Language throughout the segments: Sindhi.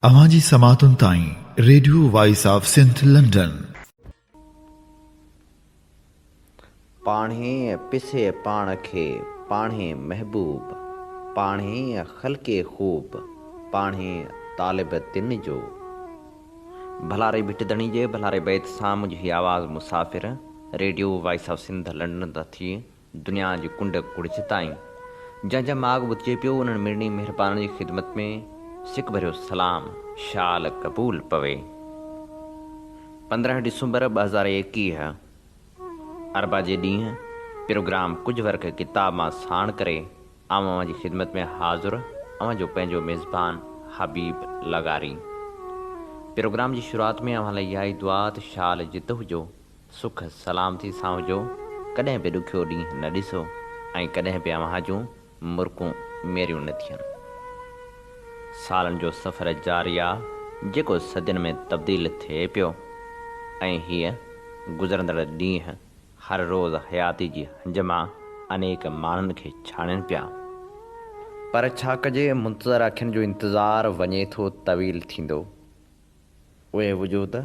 اوهان جي سماعتن تائين radio voice of Sindh London. پاڻهي پسي پاڻ کي، پاڻهي محبوب، پاڻهي خلقي خوب، پاڻهي طالب تن جو. ڀلاري ڀٽ ڌڻي جي ڀلاري بيت سان منهنجي هي آواز مسافر radio voice of Sindh London تان ٿي دنيا جي ڪنڊ ڪڙڇ تائين جنهن جنهن ماڳ ٻڌجي پيو انهن مڙني مهربانن جي خدمت ۾ سڪ ڀريو سلام شال قبول پوي. 15 ڊسمبر 2021 اربع جي ڏينهن پروگرام ڪجهه ورق ڪتاب مان ساڻ ڪري آئون اوهان جي خدمت ۾ حاضر اوهان جو پنهنجو ميزبان حبيب لغاري. پروگرام جي شروعات ۾ اوهان لاء اها ئي دعا ته شال جت هجو سک سلامتي سان هجو، ڪڏهن به ڏکيو ڏينهن نه ڏسو ۽ ڪڏهن به اوهان جون مرڪون ميريون نه ٿين. سالن جو سفر جاري آ، جيڪو صدين ۾ تبديل ٿئي پيو ۽ هيء گذرندڙ ڏينهن هر روز حياتي جي هنج مان انيڪ ماڻهن کي ڇاڻين پيا. پر ڇا ڪجي، منتظر اکين جو انتظار وڃي ٿو طويل ٿيندو. اهي وجود،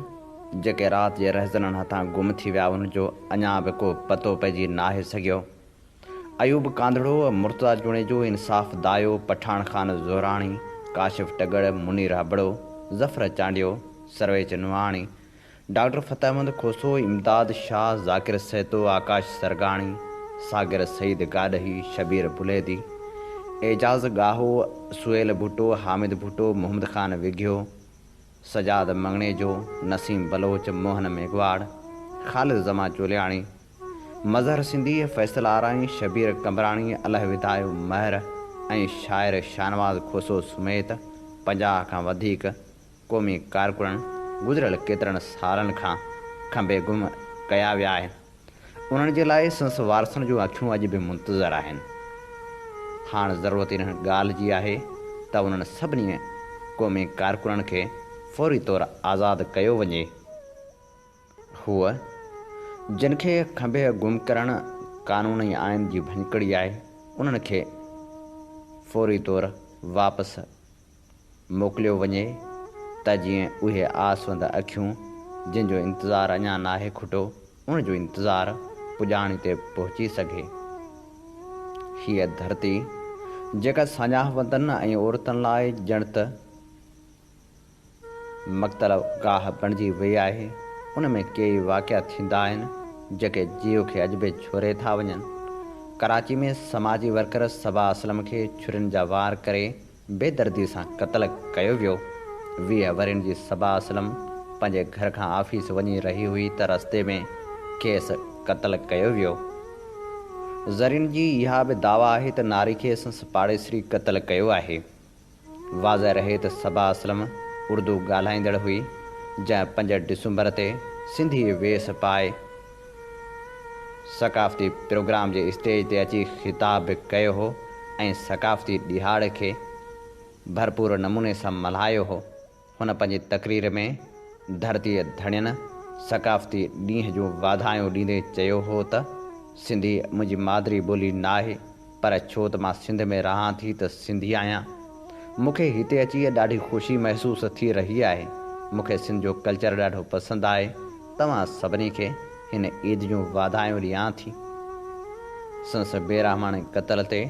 جيڪي رات جي رهزنن هٿان گم ٿي ويا، انهن جو اڃا به ڪو پتو پئجي ناهي سگهيو. ايوب ڪانڌڙو، مرتضيٰ جوڻيجو، انصاف دايو، پٺاڻ خان زهراڻي، ڪاشف ٽڳڙ، منير ابڙو، ظفر چانڊيو، سرويچ نوحاڻي، ڊاڪٽر فتح محمد کوسو، امداد شاهه، ذاڪر سهتو، آڪاش سرگاڻي، ساگر سعيد گاڏهي، شبير بليدي، اعجاز ڳاهو، سهيل ڀٽو، حامد ڀٽو، محمد خان وگهيو، سجاد مڱڻيجو، نسيم بلوچ، موهن ميگهواڙ، خالد زمان چولياڻي، مظهر سنڌي، فيصل آرائين، شبير قمبراڻي، الهه وڌايو مهر ۽ شاعر شاهنواز کوسو سميت 50 کان وڌيڪ قومي ڪارڪنن گذريل ڪيترن سالن کان کنڀي گم ڪيا ويا آهن. انهن جي لاء سندس وارثن جون اکيون اڄ به منتظر آهن. هاڻ ضرورت انهن ڳالهه جي آهي ته انهن سڀني قومي ڪارڪنن کي فوري طور آزاد ڪيو وڃي. هوء، جن کي کنڀي گم ڪرڻ قانون ۽ آئين جي ڀڃڪڙي آهي، انهن کي فوري طور واپس موڪليو وڃي ته جيئن اهي آسوند اکيون جن جو انتظار اڃا ناهي کٽو، ان جو انتظار پڄاڻي تي پهچي سگهي. هيء ڌرتي جيڪا ساڃاهه وندن ۽ عورتن لاء ڄڻ ته مقتل گاهه بڻجي وئي آهي، ان ۾ ڪيئي واقعا ٿيندا آهن، جيڪي جيء کي عجبي ڇوري ٿا وڃن. ڪراچي ۾ سماجي ورڪر صبا اسلم کي ڇرين جا وار ڪري بيدردي سان قتل ڪيو ويو. 20 ورهين جي صبا اسلم پنهنجي گهر کان آفيس وڃي رهي هئي ته رستي ۾ کيس قتل ڪيو ويو. ذريعن جي اها به دعويٰ آهي ته ناري کي سندس پاڙيسري قتل ڪيو آهي. واضح رهي ته صبا اسلم اردو ڳالهائيندڙ هئي، جنهن 5 ڊسمبر تي سنڌي ويس پائي ثقافتي پروگرام جي اسٽيج تي اچي خطاب به ڪيو هو ۽ ثقافتي ڏهاڙي کي ڀرپور نموني سان ملهايو هو. هن پنهنجي تقرير ۾ ڌرتيء ڌڻين ثقافتي ڏينهن جون واڌايون ڏيندي چيو هو ته سنڌي منهنجي مادري ٻولي ناهي پر ڇو ته مان سنڌ ۾ رهان ٿي ته سنڌي آهيان. مون کي هتي اچي ڏاڍي خوشي محسوس ٿي رهي آهي. مون کي سنڌ جو ڪلچر ڏاڍو پسند آهي. توهان سڀني کي هن عيد جون واڌايون ڏيان ٿي. سندس بي رحماڻي قتل تي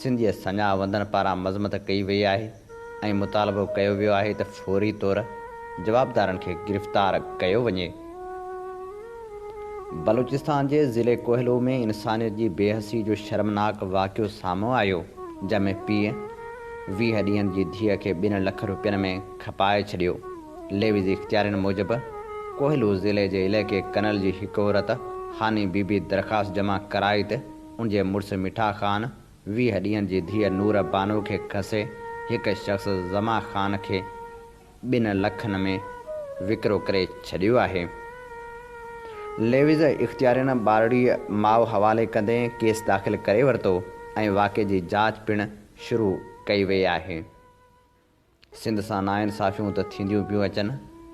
سنڌ جي سڃاهه وندن پاران مذمت ڪئي وئي آهي ۽ مطالبو ڪيو ويو آهي ته فوري طور جوابدارن کي گرفتار ڪيو وڃي. بلوچستان جي ضلعي ڪوهلو ۾ انسانيت جي بي حسي جو شرمناڪ واقعو سامهون آيو، جنهن ۾ پيء 20 ڏينهن جي ڌيء کي ٻن لک رپين ۾ کپائي ڇڏيو. ليويز اختيارين موجب، ڪوهلو ضلعي جي علائقي ڪنل جي هڪ عورت هاني بي بي درخواست جمع ڪرائي ته ان جي مڙس مٺا خان 20 ڏينهن جي ڌيء نور بانو کي کسي هڪ شخص زمان خان کي ٻن لکن ۾ وڪرو ڪري ڇڏيو آهي. ليويز اختيارين ٻارڙي ماء حوالي ڪندي ڪيس داخل ڪري ورتو ۽ واقعي جي جاچ پڻ شروع ڪئي وئي آهي. سنڌ سان ناانصافيون ته ٿينديون پيون اچن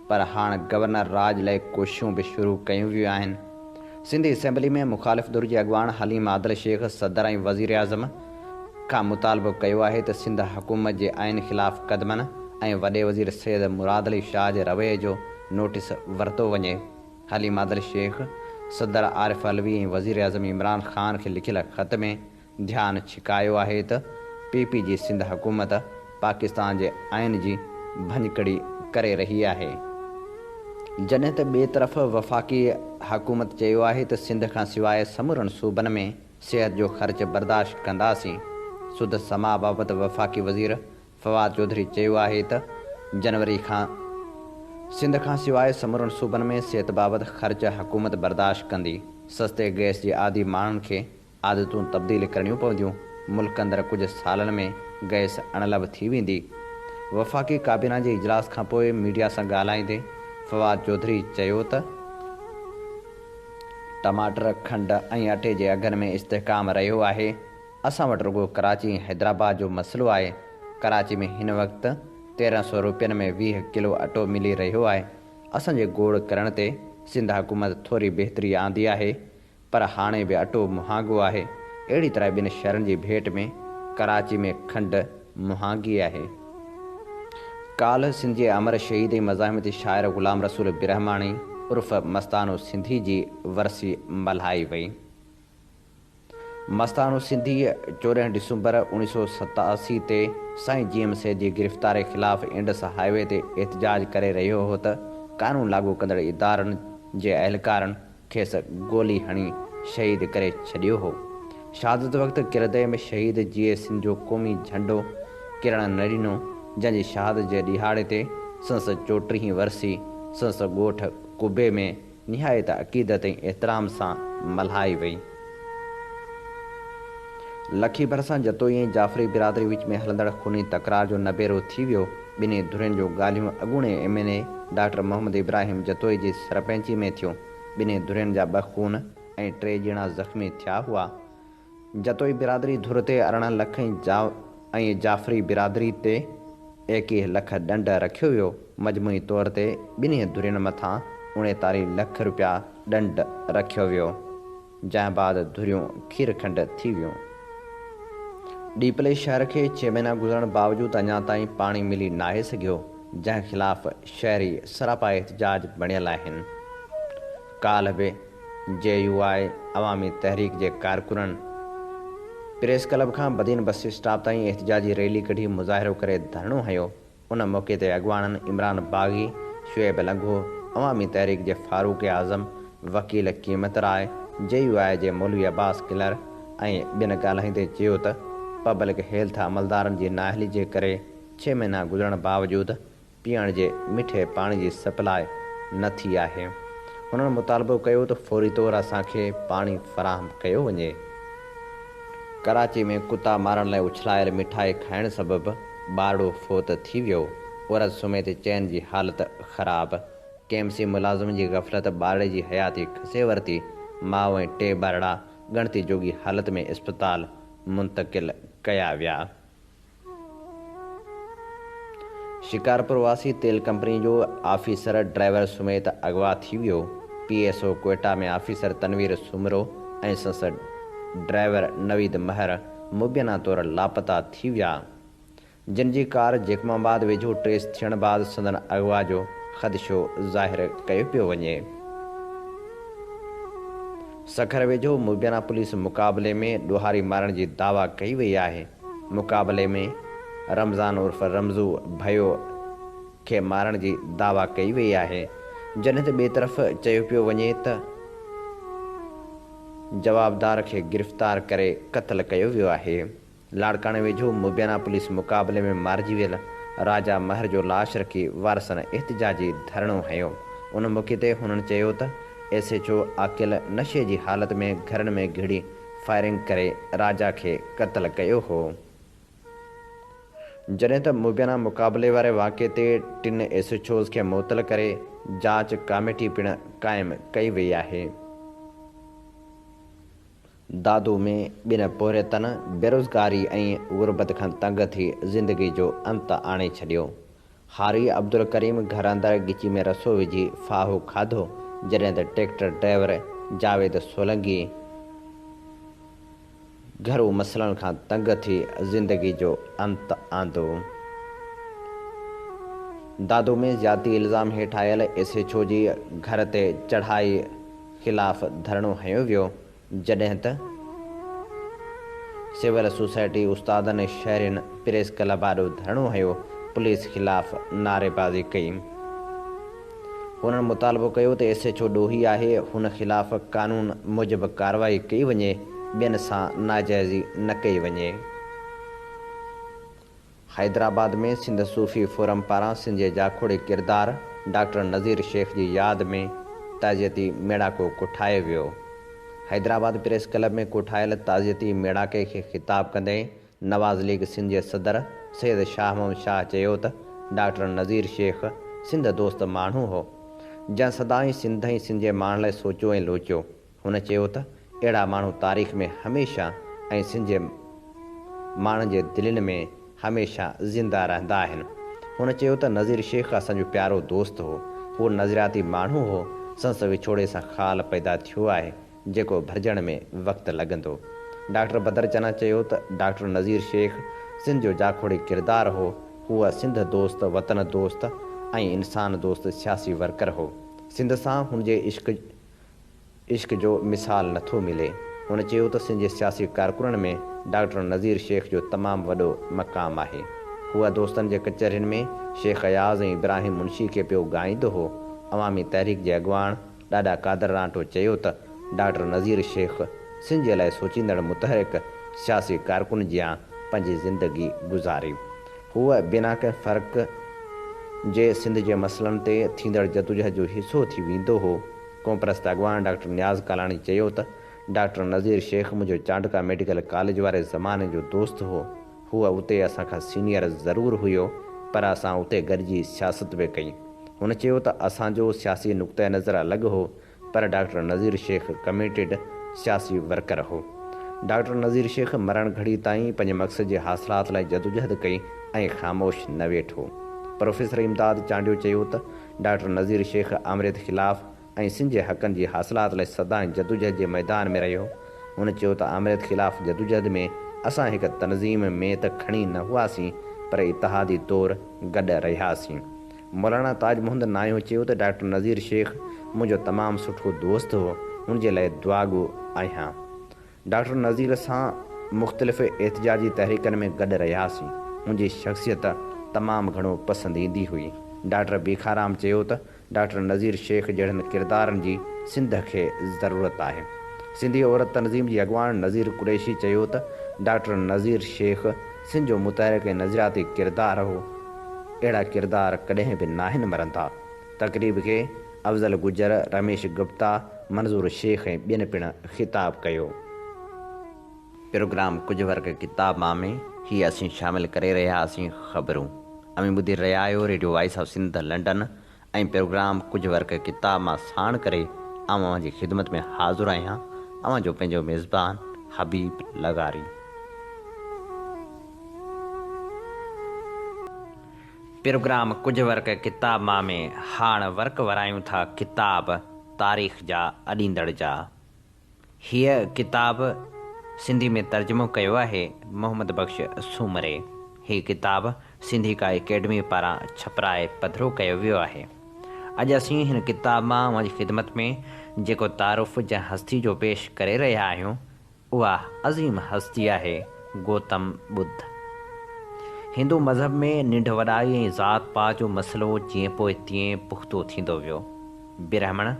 پر هاڻ گورنر راڄ لاء ڪوششون به شروع ڪيون ويون آهن. سنڌ اسيمبلي ۾ مخالف ڌر جي اڳواڻ حليم عادل شيخ صدر ۽ وزيراعظم کان مطالبو ڪيو آهي ته سنڌ حڪومت جي آئين خلاف قدمن ۽ وڏي وزير سيد مراد علي شاهه جي رويي جو نوٽيس ورتو وڃي. حليم عادل شيخ صدر عارف علوي ۽ وزيراعظم عمران خان کي لکيل خط ۾ ڌيان ڇڪايو آهي ته پي پي جي سنڌ حڪومت پاڪستان جي آئين جي ڀڃڪڙي ڪري رهي آهي. جڏهن ته ٻئي طرف وفاقي حڪومت چيو آهي ته سنڌ کان سواء سمورن صوبن ۾ صحت جو خرچ برداشت ڪنداسين. سڌ سماء بابت وفاقي وزير فواد چوڌري چيو آهي ته جنوري کان سنڌ کان سواء سمورن صوبن ۾ صحت بابت خرچ حڪومت برداشت ڪندي، سستي گئس جي عادي ماڻهن کي عادتون تبديل ڪرڻيون پونديون، ملڪ اندر ڪجهه سالن ۾ گئس اڻلڀ ٿي ويندي. وفاقي ڪابينا جي اجلاس کانپوء ميڊيا سان ڳالهائيندي فواد چوڌري چيو ته. ٽماٽر، کنڊ ۽ اٽي جي اگهن ۾ استحڪام رهيو آهي، اسان وٽ رڳو ڪراچي ۽ حيدرآباد جو مسئلو آهي، ڪراچي ۾ هن وقت 13 سو روپين ۾ 20 ڪلو اٽو ملي رهيو آهي، اسان جي گوڙ ڪرڻ تي سنڌ حڪومت ٿوري بهتري آندي آهي پر هاڻي به اٽو مهانگو آهي، اهڙي طرح ٻين شهرن جي ڀيٽ ۾ ڪراچي ۾ کنڊ مهانگي آهي. ڪالهه سنڌ جي امر شهيد ۽ مزاحمتي شاعر غلام رسول برهماڻي عرف مستانو سنڌي جي ورسي ملهائي وئي. مستانو سنڌي 14 ڊسمبر 1987 تي سائين جي ايم سيد جي گرفتاري خلاف انڊس هاء وي تي احتجاج ڪري رهيو هو ته قانون لاڳو ڪندڙ ادارن جي اهلڪارن کيس گولي هڻي شهيد ڪري ڇڏيو هو. شهادت وقت ڪردي ۾ شهيد جيئي سنڌ جو قومي جهنڊو ڪرڻ نه ڏنو، جنهن جي شهادت جي ڏهاڙي تي سندس چوٽيهين ورسي سندس ڳوٺ قبي ۾ نهايت عقيدت ۽ احترام سان ملهائي وئي. لکي ڀرسان جتوئي ۽ جعفري برادري وچ ۾ هلندڙ خوني تڪرار جو نبيرو ٿي ويو، ٻنهي ڌرين جون ڳالهيون اڳوڻي M N A doctor Muhammad Ibrahim Jatoi جي سرپئنچي ۾ ٿيون، ٻنهي ڌرين جا ٻه خون ۽ ٽي ڄڻا زخمي ٿيا هئا. جتوئي برادري ڌر تي 18 لک ۽ جعفري برادري تي 21 لک ڏنڊ رکيو ويو، مجموعي طور تي ٻنهي ڌرين مٿان 39 لک رپيا ڏنڊ رکيو ويو، جنهن بعد ڌريون کير کنڊ ٿي ويون. ڏيپلي شهر کي ڇهه مهينا گذرڻ باوجود اڃا تائين پاڻي ملي ناهي سگهيو، جنهن خلاف شهري سراپا احتجاج بڻيل آهن. ڪالهه به جي يو آء عوامي تحريڪ جي ڪارڪنن پريس ڪلب کان بدين بس اسٽاپ تائين احتجاجي ريلي ڪڍي مظاهرو ڪري ڌرڻو هنيو، ان موقعي تي اڳواڻن عمران باغي، شعيب لنگهو، عوامي تحريڪ جي فاروق اعظم، وڪيل قيمت راء، جي يو آء جي مولوي عباس ڪلر ۽ ٻين ڳالهائيندي چيو ته پبلڪ هيلٿ عملدارن جي نااهلي جي ڪري ڇهه مهينا گذرڻ باوجود پيئڻ جي مٺي پاڻي جي سپلاء نه ٿي آهي. هنن مطالبو ڪيو ته فوري طور اسان کي پاڻي فراهم ڪيو وڃي. ڪراچي ۾ ڪتا مارڻ لاء اڇلايل مٺائي کائڻ سبب ٻارڙو فوت ٿي ويو، عورت سميت چئن جي حالت خراب، ڪي ايم سي ملازمن جي غفلت ٻارڙي جي حياتي کسي ورتي، ماء ۽ ٽي ٻارڙا ڳڻتي جوڳي حالت ۾ اسپتال منتقل ڪيا ويا. شڪارپور واسي تيل ڪمپني جو آفيسر ڊرائيور سميت اغوا ٿي ويو، P S O Quetta ۾ officer Tanveer Soomro ۽ سندس ڊرائيور نويد مهر مبينا طور لاپتا ٿي ويا، جن جي ڪار جيڪب آباد ويجهو ٽريس ٿيڻ بعد سندن اغوا جو خدشو ظاهر ڪيو پيو وڃي. سکر ويجهو مبينا پوليس مقابلي ۾ ڏوهاري مارڻ جي دعويٰ ڪئي وئي آهي. مقابلي ۾ رمضان عرف رمضو ڀيو کي مارڻ جي دعويٰ ڪئي وئي آهي، جڏهن ته ٻئي طرف چيو پيو وڃي ته جوابدار کي گرفتار ڪري قتل ڪيو ويو آهي. لاڙڪاڻي ويجهو مبينا پوليس مقابلي ۾ مارجي ويل راجا مهر جو لاش رکي وارثن احتجاجي ڌرڻو هنيو. ان موقعي تي هنن چيو ته ايس ايڇ او عاقل نشي جي حالت ۾ گهرن ۾ گهڙي فائرنگ ڪري راجا کي قتل ڪيو هو. جڏهن ته مبينا مقابلي واري واقعي تي ٽن ايس ايڇ اوز کي معطل ڪري جاچ ڪاميٽي پڻ قائم ڪئي وئي آهي. دادو ۾ ٻن پورهيتن بيروزگاري ۽ غربت کان تنگ ٿي زندگي جو انت آڻي ڇڏيو. هاري عبدالڪريم گهر اندر ڳچي ۾ رسو وجهي ڦاهو کاڌو، جڏهن ته ٽريڪٽر ڊرائيور جاويد سولنگي گهرو مسئلن کان تنگ ٿي زندگي جو انت آندو. دادو ۾ زيادتي الزام هيٺ آيل ايس ايڇ او جي گهر تي چڙهائي خلاف ڌرڻو هنيو ويو، جڏهن ته سول سوسائٽي استادن ۽ شهرين پريس ڪلب آڏو ڌرڻو هنيو پوليس خلاف نعريبازي ڪئي. هنن مطالبو ڪيو ته ايس ايڇ او ڏوهي آهي هن خلاف قانون موجب ڪارروائي ڪئي وڃي ٻين سان ناجائزي نه ڪئي وڃي. حيدرآباد ۾ سنڌ صوفي فورم پاران سنڌ جي جاکوڙي ڪردار ڊاڪٽر نذير شيخ جي ياد ۾ تعزيتي ميڙاڪو ڪوٺايو ويو. حيدرآباد پريس ڪلب ۾ ڪوٺايل تعزيتي ميڙاڪي کي خطاب ڪندي نواز ليگ سنڌ جي صدر سيد شاهه محمد شاهه چيو ته ڊاڪٽر نذير شيخ سنڌ دوست ماڻهو هو، جنهن سدائين سنڌ ۽ سنڌ جي ماڻهن لاء سوچيو ۽ لوچيو. هن چيو ته اهڙا ماڻهو تاريخ ۾ هميشه ۽ سنڌ جي ماڻهن جي دلين ۾ هميشه زنده رهندا آهن. هن چيو ته نذير شيخ اسان جو پيارو دوست هو، هو نظرياتي ماڻهو هو، سندس وڇوڙي سان خال پيدا ٿيو آهي، جيڪو ڀرجڻ ۾ وقت لڳندو. ڊاڪٽر بدر چنا چيو ته ڊاڪٽر نذير شيخ سنڌ جو جاکوڙي ڪردار هو، هو سنڌ دوست، وطن دوست ۽ انسان دوست سياسي ورڪر هو. سنڌ سان هن جي عشق عشق جو مثال نه ٿو ملي. هن چيو ته سنڌ جي سياسي ڪارڪنن ۾ ڊاڪٽر نذير شيخ جو تمام وڏو مقام آهي. هو دوستن جي ڪچهرين ۾ شيخ اياز ۽ ابراهيم منشي کي پيو ڳائيندو هو. عوامي تحريڪ جي اڳواڻ ڏاڏا قادر رانٽو چيو ته ڊاڪٽر نذير شيخ سنڌ جي لاء سوچيندڙ متحرڪ سياسي ڪارڪن جيان پنهنجي زندگي گذاري. هو بنا ڪنهن فرق جي سنڌ جي مسئلن تي ٿيندڙ جدوجهد جو حصو ٿي ويندو هو. قومپرست اڳواڻ ڊاڪٽر نياز ڪالاڻي چيو ته ڊاڪٽر نذير شيخ منهنجو چانڊڪا ميڊيڪل ڪاليج واري زماني جو دوست هو. هو اتي اسان کان سينيئر ضرور هيو پر اسان اتي گڏجي سياست به ڪئي. هن چيو ته اسان جو سياسي نقطه نظر الڳ هو پر ڊاڪٽر نذير شيخ ڪميٽيڊ سياسي ورڪر هو. ڊاڪٽر نذير شيخ مرڻ گهڙي تائين پنهنجي مقصد جي حاصلات لاء جدوجهد ڪئي ۽ خاموش نه ويٺو. پروفيسر امداد چانڊيو چيو ته ڊاڪٽر نذير شيخ آمريت خلاف ۽ سنڌ جي حقن جي حاصلات لاء سدائين جدوجهد جي ميدان ۾ رهيو. هن چيو ته آمريت خلاف جدوجهد ۾ اسان هڪ تنظيم ۾ ته کڻي نه هئاسين پر اتحادي طور گڏ رهياسين. مولانا تاج محمد نايو چيو ته ڊاڪٽر نذير شيخ منهنجو تمام سٺو دوست هو، هن جي لاء دعاگو آهيان. ڊاڪٽر نذير سان مختلف احتجاجي تحريڪن ۾ گڏ رهياسين، هن جي شخصيت تمام گهڻو پسند ايندي هئي. ڊاڪٽر ڀيکارام چيو ته ڊاڪٽر نذير شيخ جهڙن ڪردارن جي سنڌ کي ضرورت آهي. سنڌي عورت تنظيم جي اڳواڻ نذير قريشي چيو ته ڊاڪٽر نذير شيخ سنڌ جو متحرڪ ۽ نظرياتي ڪردار هو، اهڙا ڪردار ڪڏهن به ناهن مرندا. تقريب کي افضل گجر، رميش گپتا، منظور شيخ ۽ ٻين پڻ خطاب ڪيو. پروگرام ڪجهه ورق ڪتاب مان ۾ هي اسين شامل ڪري رهيا هئاسين خبرون. اوهين ٻڌي رهيا آهيو radio voice of Sindh London ۽ programme ڪجهه ورق ڪتاب مان ساڻ ڪري آئون اوهان جي خدمت ۾ حاضر آهيان اوهان جو پنهنجو ميزبان حبيب لغاري. پروگرام ڪجهه ورق ڪتاب مان ۾ هاڻ ورق ورايون ٿا ڪتاب تاريخ جا اڏيندڙ جا. هيء ڪتاب سنڌي ۾ ترجمو ڪيو آهي محمد بخش سومري. هي ڪتاب سنڌيڪا اڪيڊمي پاران ڇپرائي پڌرو ڪيو ويو آهي. اڄ اسين هن ڪتاب مان اوهان جي خدمت ۾ جيڪو تعارف جنهن هستي جو پيش ڪري رهيا آهيون، اها عظيم هستي آهي گوتم ٻڌ. هندو مذهب ۾ ننڍ وڏائي ۽ ذات پات جو مسئلو جيئن پوء تيئن پختو ٿيندو ويو. برهمڻ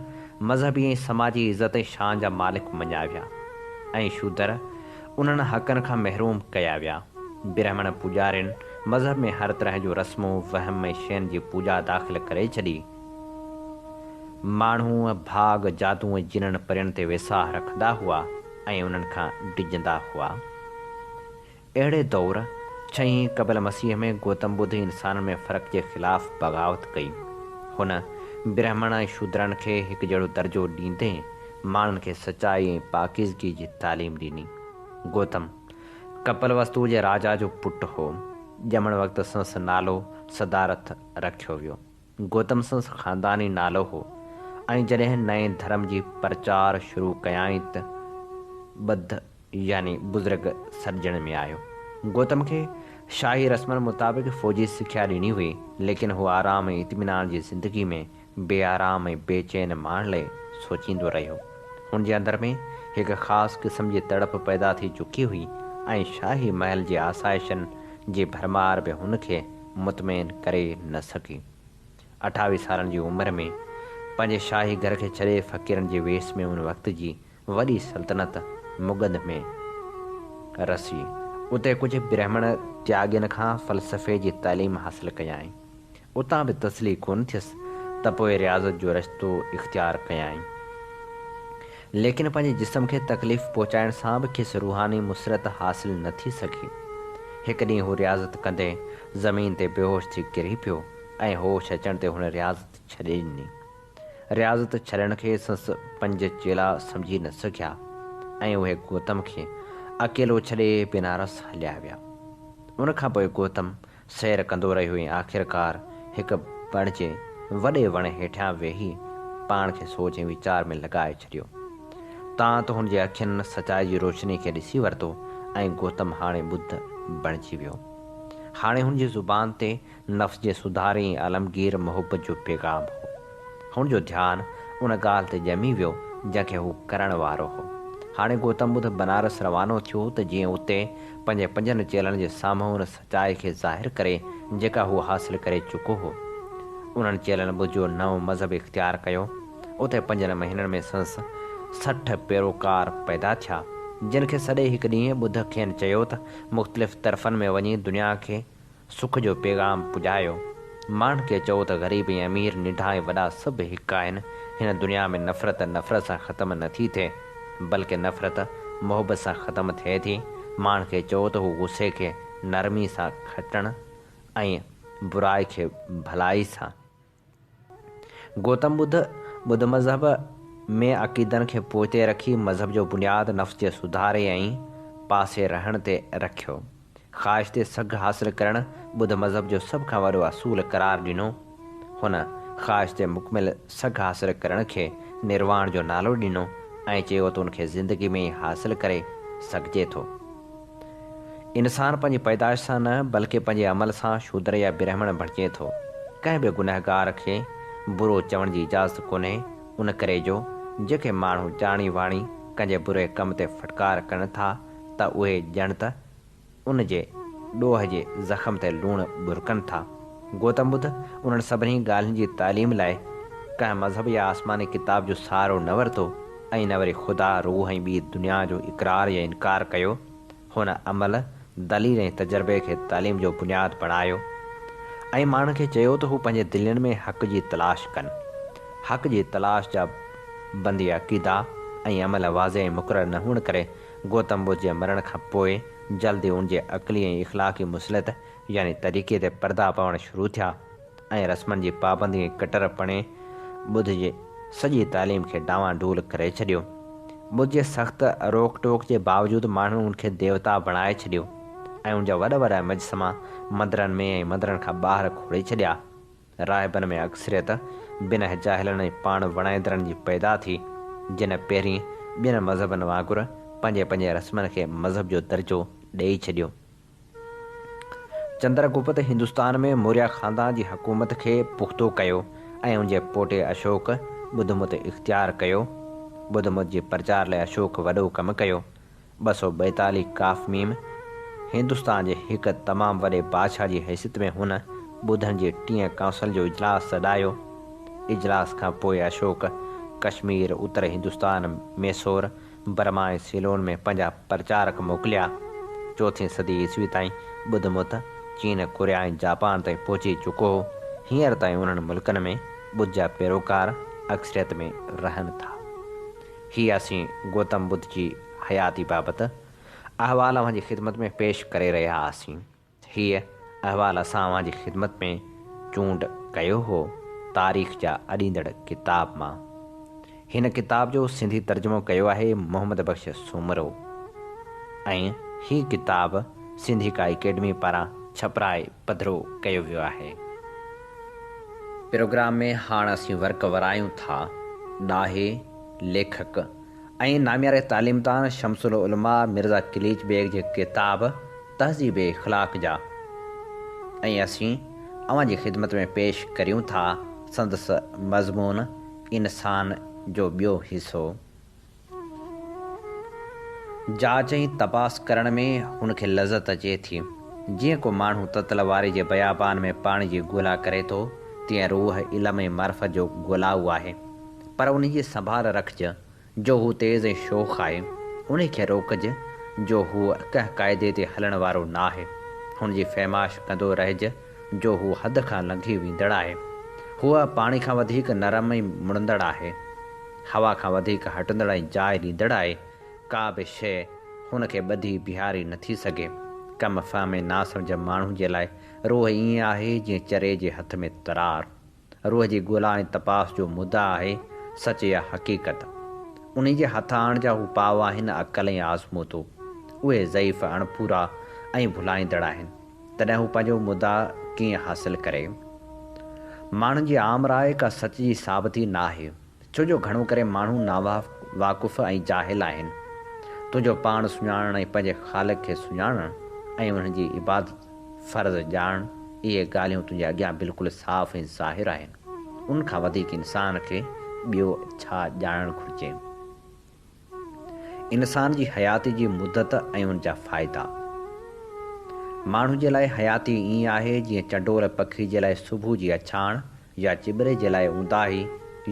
مذهبي ۽ سماجي عزت ۽ شان جا مالڪ مڃيا ويا ۽ شودر انهن حقن کان محروم ڪيا ويا. برهمڻ پوڄارين مذهب ۾ هر طرح جون رسمون، وهم ۽ شين جي پوڄا داخل ڪري ڇڏي. ماڻهو ڀاڳ، جادو ۽ جنن پرين تي ويساهه رکندا هئا ۽ انهن کان ڊڄندا هئا. اهڙي دور، ڇهين قبل مسيح ۾ گوتم ٻڌ انسانن ۾ فرق جي خلاف بغاوت ڪئي. هن برهمڻ ۽ شودرن کي هڪجهڙو درجو ڏيندي ماڻهن کي سچائي ۽ پاڪيزگي جي تعليم ڏني. گوتم، ڪپل وستو جي راجا جو پٽ هو. ڄمڻ وقت سندس نالو سدارٿ رکيو ويو. گوتم سندس خانداني نالو هو ۽ جڏهن نئين ڌرم جي پرچار شروع ڪيائين ته ٻڌ يعني بزرگ سڏجڻ ۾ آيو. گوتم کي شاهي رسمن مطابق فوجي سکيا ڏني هئي، ليڪن هو آرام ۽ اطمينان جي زندگي ۾ بي آرام ۽ بي چين ماڻڻ لئي سوچيندو رهيو. هن جي اندر ۾ هڪ خاص قسم جي تڙپ پيدا ٿي چڪي هئي ۽ شاهي محل جي آسائشن جي ڀرمار به هن کي مطمئن ڪري نه سگهي. اٺاويهه سالن جي عمر ۾ پنهنجي شاهي گهر کي ڇڏي فقيرن جي ويس ۾ ان وقت جي وڏي سلطنت مگڌ ۾ رسي. اتي ڪجهه برهمڻ تياڳين کان فلسفي جي تعليم حاصل ڪيائين. اتان به تسلي ڪونه ٿيس ته پوء رياضت جو رشتو اختيار ڪيائين. ليڪن پنهنجي جسم کي تڪليف پهچائڻ سان به کيس روحاني مسرت حاصل نه ٿي سگهي. هڪ ڏينهن هو رياضت ڪندي زمين تي بيهوش ٿي ڪري پيو ۽ هوش اچڻ تي هن رياضت ڇڏي ڏني. رياضت ڇڏڻ کي سندس پنج چيلا سمجهي نه سگهيا ۽ اهي گوتم کي اڪيلو ڇڏي بنارس هليا ويا. ان کان پوء گوتم سير ڪندو رهيو ۽ آخرڪار هڪ بڙ جي وڏي وڻ هيٺيان ويهي پاڻ کي سوچ ۽ ويچار ۾ لڳائي ڇڏيو. تان ته هن جي اکين سچائي جي روشني کي ڏسي ورتو ۽ گوتم هاڻي ٻڌ بڻجي ويو. هاڻي هن جي زبان تي نفس جي سڌاري ۽ عالمگير محبت جو پيغام هو. هن جو ڌيان ان ڳالهه تي ڄمي ويو، جنهن کي هو ڪرڻ وارو هو. هاڻي گوتم ٻڌ بنارس روانو ٿيو ته جيئن اتي پنهنجي پنجن چيلن جي سامهون ان سچائي کي ظاهر ڪري، جيڪا هو حاصل ڪري چڪو هو. انهن چيلن ٻڌ جو نئون مذهب اختيار ڪيو. اتي پنجن مهينن ۾ سندس 60 پيروڪار پيدا ٿيا، جن کي سڏي هڪ ڏينهن ٻڌ کين چيو ته مختلف طرفن ۾ وڃي دنيا کي سک جو پيغام پڄايو. ماڻهن کي چئو ته غريب ۽ امير، ننڍا ۽ وڏا سڀ هڪ آهن. هن دنيا ۾ نفرت نفرت سان ختم نه ٿي ٿئي، بلڪه نفرت محبت سان ختم ٿئي ٿي. ماڻهن کي چئو ته هو غصي کي نرمي سان کٽڻ ۽ برائي کي ڀلائي سان. گوتم ٻڌ، ٻڌ مذهب ۾ عقيدن کي پوئتي رکي مذهب جو بنياد نفس جي سڌاري ۽ پاسي رهڻ تي رکيو. خواهش تي سگهه حاصل ڪرڻ ٻڌ مذهب جو سڀ کان وڏو اصول قرار ڏنو. هن خواهش تي مڪمل سگهه حاصل ڪرڻ کي نرواڻ جو نالو ڏنو ۽ چيو ته ان کي زندگي ۾ ئي حاصل ڪري سگهجي ٿو. انسان پنهنجي پيدائش سان نه بلڪه پنهنجي عمل سان شودر يا برهمڻ بڻجي ٿو. ڪنهن به گنهگار کي برو چوڻ جي اجازت ڪونهي، ان ڪري جو جيڪي ماڻهو ڄاڻي واڻي ڪنهن جي بري ڪم تي ڦٽڪار ڪن ٿا ته اهي ڄڻ ته ان جي ڏوهه جي زخم تي لوڻ ٻرڪن ٿا. گوتم ٻڌ انهن سڀني ڳالهين جي تعليم لاء ڪنهن مذهب يا آسماني ڪتاب جو سهارو نه ورتو ۽ نه وري خدا، روح ۽ ٻي دنيا جو اقرار يا انڪار ڪيو. هن عمل، دليل ۽ تجربي کي تعليم جو بنياد بڻايو ۽ ماڻهن کي چيو ته هو پنهنجي دلين ۾ حق جي تلاش ڪن. حق جي تلاش جا بندي عقيدا ۽ عمل واضح ۽ مقرر نه هئڻ ڪري گوتم ٻڌ جي مرڻ کان پوء جلد ئي ان جي عقلي ۽ اخلاقي مصلحت يعني طريقي تي پردا پوڻ شروع ٿيا ۽ رسمن جي پابندي ۽ ڪٽر پڻي ٻڌ جي سڄي تعليم کي ڊانوان ڊول ڪري ڇڏيو. ٻڌ جي سخت روڪ ٽوڪ جي باوجود ماڻهن ان کي ديوتا بڻائي ڇڏيو ۽ ان جا وڏا وڏا مجسما مندرن ۾ ۽ مندرن کان ٻاهر کوڙي ڇڏيا. راهبن ۾ اڪثريت بنهه جاهلن ۽ پاڻ وڻائيندڙن جي پيدا ٿي، جن پهرين ٻين مذهبن وانگر پنهنجي پنهنجي رسمن کي مذهب جو درجو ڏيئي ڇڏيو. چندر گپت هندستان ۾ موريا خاندان جي حڪومت کي پختو ڪيو ۽ ان جي پوٽي اشوڪ ٻڌمت اختيار ڪيو. ٻڌمت جي پرچار لاء اشوڪ وڏو ڪم ڪيو. 242 ق م هندستان جي هڪ تمام وڏي بادشاهه جي حيثيت ۾ هن ٻڌن جي ٽين ڪائونسل جو اجلاس سڏايو. اجلاس کان پوء اشوڪ ڪشمير، اتر هندستان، ميسور، برما ۽ سيلون ۾ پنهنجا پرچارڪ موڪليا. چوٿين صدي عيسوي تائين ٻڌ مت چين، ڪوريا ۽ جاپان تائين پهچي چڪو هو. هينئر تائين انهن ملڪن ۾ ٻڌ جا پيروڪار اڪثريت ۾ رهن ٿا. هي اسين گوتم ٻڌ جي حياتي بابت احوال اوهان جي خدمت ۾ پيش ڪري رهيا هئاسين. هيء احوال اسان اوهان جي خدمت ۾ چونڊ ڪيو هو تاريخ جا اڏيندڙ ڪتاب مان. هن ڪتاب جو سنڌي ترجمو ڪيو آهي محمد بخش سومرو ۽ هي ڪتاب سنڌيڪا اڪيڊمي پاران ڇپرائي پڌرو ڪيو ويو آهي. پروگرام ۾ هاڻ اسين ورق ورايون ٿا ڏاهي، ليکڪ ۽ نامياري تعليمدان شمس العلماء مرزا قليچ بيگ جي ڪتاب تهذيب اخلاق جا ۽ اسين اوهان جي خدمت ۾ پيش ڪريون ٿا سندس مضمون انسان جو ٻيو حصو. جاچ ۽ تپاس ڪرڻ ۾ هن کي لذت اچي ٿي. جيئن ڪو ماڻهو تتل واري جي بيابان ۾ پاڻي جي ڳولا ڪري ٿو، تيئن روح علم ۽ معرفت جو ڳولائو آهي. پر انهي جي سنڀال رکج، جو هو تيز ۽ شوخ آهي. انهي کي روڪج، جو هو ڪنهن قاعدي تي هلڻ وارو ناهي. هن جي فهماش ڪندو رهج، جو هو حد کان لنگهي ويندڙ آهي. هو پاڻي کان وڌيڪ نرم ۽ مڙندڙ آهي. هوا کان وڌيڪ هٽندڙ ۽ جاء ڏيندڙ آهي، ڪا به شيء هن کي ٻڌي بيهاري نه ٿي سگهي. ڪم فهم ۽ ناسمجهه ماڻهو جي لاء روح ائين آهي جيئن چري جي هٿ ۾ ترار. روح جي ڳولا ۽ تپاس جو مدعا آهي سچ يا حقيقت. انهي جي هٿ آڻڻ جا اپاء آهن عقل ۽ آزمودو. اهي ضعيف، اڻپورا ۽ ڀلائيندڙ آهن. تڏهن هو پنهنجو مدعا ڪيئن حاصل ڪري؟ ماڻهن جي عام راء ڪا سچ جي ثابتي ناهي، ڇو جو گهڻو ڪري ماڻهو ناواقف ۽ جاهل آهن. تنهنجو پاڻ سڃاڻڻ ۽ پنهنجي خالق کي سڃاڻڻ ۽ ان جي عبادت فرض ڄاڻڻ، اهي ڳالهيون تنهنجي اڳيان بلڪل صاف ۽ ظاهر آهن. ان کان وڌيڪ انسان کي ٻيو ڇا ڄاڻڻ گهرجي؟ انسان جي حياتي جي مدت ۽ ان جا فائدا. ماڻهو جي لاء حياتي ائين آهي جيئن چنڊول پکي جي لاء صبح جي اڇاڻ يا چٻري جي لاء اونداهي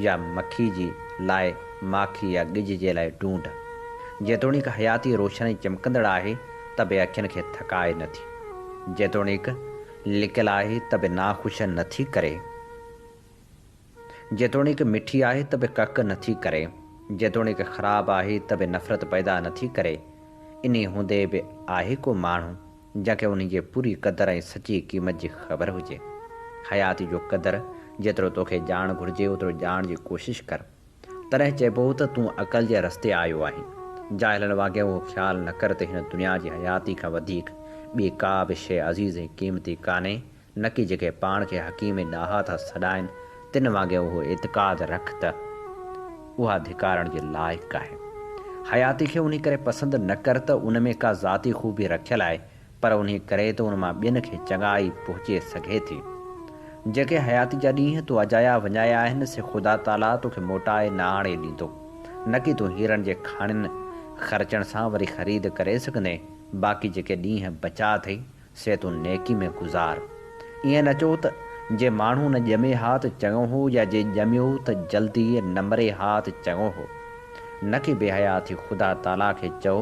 يا مکي جي لاء ماکي يا ڳج جي لاء ڊونڍ. جيتوڻيڪ حياتي روشن ۽ چمڪندڙ آهي ته به اکين کي ٿڪائي نه ٿي. جيتوڻيڪ لڪل آهي ته به ناخوش نه ٿي ڪري. جيتوڻيڪ مٺي آهي ته به ڪڪ نه ٿي ڪري، جيتوڻيڪ خراب آهي ته به نفرت پيدا نه ٿي ڪري، انهي هوندي به آهي ڪو ماڻهو، جنهن کي انهي جي پوري قدر ۽ سچي قيمت جي خبر هجي. حياتي جو قدر جيترو توکي ڄاڻ گهرجي اوترو ڄاڻ جي ڪوشش ڪر. تڏهن چئبو ته تون عقل جي رستي آيو آهين. جاهلن وانگي اهو خيال نه ڪر ته هن دنيا جي حياتي کان وڌيڪ ٻي ڪا به شيء عزيز ۽ قيمتي ڪانهي، نه ڪي جيڪي پاڻ کي حڪيم ۽ ڏاها ٿا سڏائن، تن وانگي اهو اعتقاد رک ته اها ڌڪارڻ جي لائق آهي. حياتي کي انهي ڪري پسند نه ڪر ته ان ۾ ڪا ذاتي خوبي رکيل آهي، پر انهي ڪري ته ان مان ٻين کي چڱائي پهچي سگهي ٿي. جيڪي حياتي جا ڏينهن تو اجايا وڃايا آهن، سي خدا تعاليٰ توکي موٽائي نه آڻي ڏيندو. نه ڪي تون هيرن جي کاڻين خرچڻ سان وري خريد ڪري سگهندين، باقي جيڪي ڏينهن بچيا اٿئي، سي تون نيڪي ۾ گذار. ائين نه چئو ته جي ماڻهو نه ڄمي ها ته چڱو هو يا جي ڄميو ته جلدي نه مري ها ته چڱو هو. نه ڪي بي حيا ٿي خدا تعاليٰ کي چئو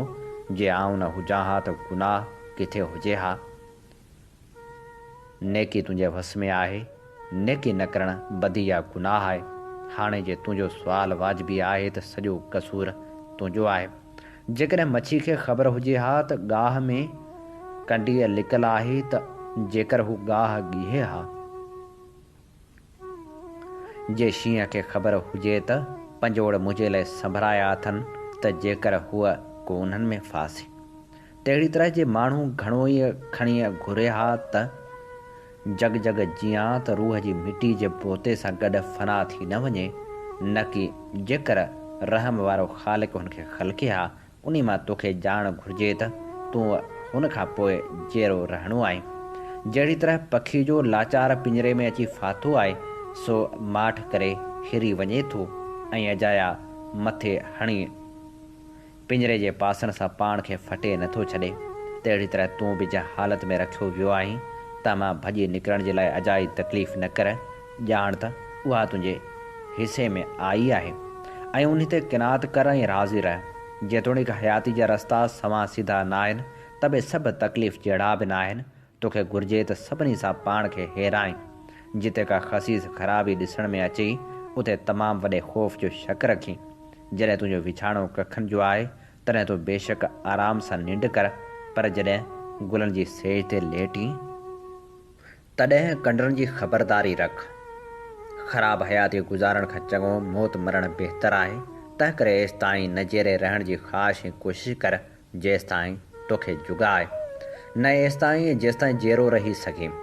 جي آئون نه هجان ها ته گناهه ڪٿي هجي ها. نيڪي تنهنجي وس ۾ آهي. نيڪي نه ڪرڻ بدي يا گناهه آهي. هاڻي جي تنهنجو سوال واجبي آهي ته سڄو قصور تنهنجو آهي. جيڪڏهن مڇي کي خبر هجي ها ته گاهه ۾ ڪنڊيء لڪل آهي ته جيڪر هو گاهه ڳيهي ها. جي شينهن کي خبر هجي ته پنجوڙ منهنجي لاء سنڀرايا اٿن ته جيڪر هوء ڪو انهن ۾ ڦاسي. تهڙي طرح جي ماڻهو گهڻو ئي کڻي گهري ها ته جڳ جڳ جيان ته روح جي مٽي جي بوتي سان گڏ فنا ٿي نه وڃي، نه ڪي جيڪر رحم وارو خالق هن کي خلقي ها، انهي مان توکي ڄاڻ گهرجي ته تون هن کان پوء جيئرو رهڻو آهين. جهڙي طرح پکي جو لاچار پڃري ۾ اچي ڦاٿو آهي، سو ماٺ ڪري هري وڃي ٿو ۽ اجايا مٿي هڻي پڃري جي پاسن سان پاڻ کي ڦٽي نه ٿو ڇڏي، تهڙي طرح تون به جنهن حالت ۾ رکيو ويو آهين، تنهن مان ڀڄي نڪرڻ جي لاء اجائي تڪليف نه ڪر، ڄاڻ ته اها تنهنجي حصي ۾ آئي آهي ۽ انهي تي قناعت ڪر ۽ راضي رهه. جيتوڻيڪ حياتي جا رستا سنوان سڌا ناهن، ته به سڀ تڪليف جهڙا به ناهن، توکي گهرجي ته سڀني سان پاڻ کي هيرائين. جتي ڪا خسيس خرابي ڏسڻ ۾ اچيئي، اتي تمام وڏي خوف جو شڪ رکين. جڏهن تنهنجو وڇاڻو ڪکن جو آهي، تڏهن تون بيشڪ آرام سان ننڊ ڪر، پر جڏهن گلن جي سيج تي ليٽين، تڏهن ڪنڊن جي خبرداري رک. خراب حياتي گذارڻ کان چڱو موت مرڻ بهتر آهي، تنهنڪري ايستائين نه جيئري رهڻ جي خواهش ۽ ڪوشش ڪر، جيستائين توکي جڳائي، نه ايستائين جيستائين جيئرو رهي سگهين.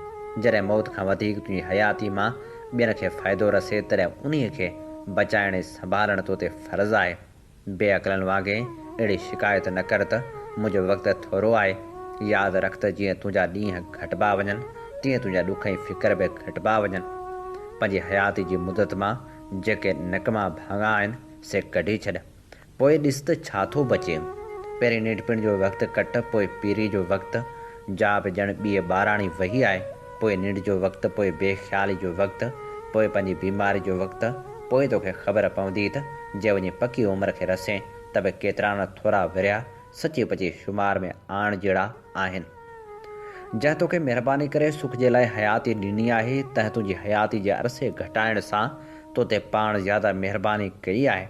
جڏهن موت کان وڌيڪ تنهنجي حياتي مان ٻين کي فائدو رسي، تڏهن انهيء کي بچائڻ ۽ سنڀالڻ تو تي فرض آهي. بي عقلن وانگي اهڙي شڪايت نه ڪر ته منهنجو وقت ٿورو آهي. ياد رک ته جيئن تنهنجا ڏينهن گهٽبا وڃن، تيئن تنهنجا ڏک ۽ فڪر به گهٽبا وڃن. پنهنجي حياتي جي مدت مان جيڪي نڪما ڀاڱا آهن، سي ڪڍي ڇڏ. پوء ڏس ته ڇا ٿو بچي. پهرين ننڍپڻ جو وقت ڪٽ، پوء پيري جو وقت، جا به ڄڻ ٻيء ٻاراڻي وهي آهي، پوء ننڊ جو وقت، پوء بي خيالي جو وقت، پوء پنهنجي بيماري جو وقت، پوء توکي خبر پوندي ته جي وڃي پڪي عمر کي رسين ته به ڪيترا نه ٿورا ورهيه سچي پچي شمار ۾ آڻڻ جهڙا آهن. جنهن توکي مهرباني ڪري سک جي لاء حياتي ڏني آهي، تنهن تنهنجي حياتي جي عرصي گهٽائڻ سان تو تي پاڻ زياده مهرباني ڪئي آهي.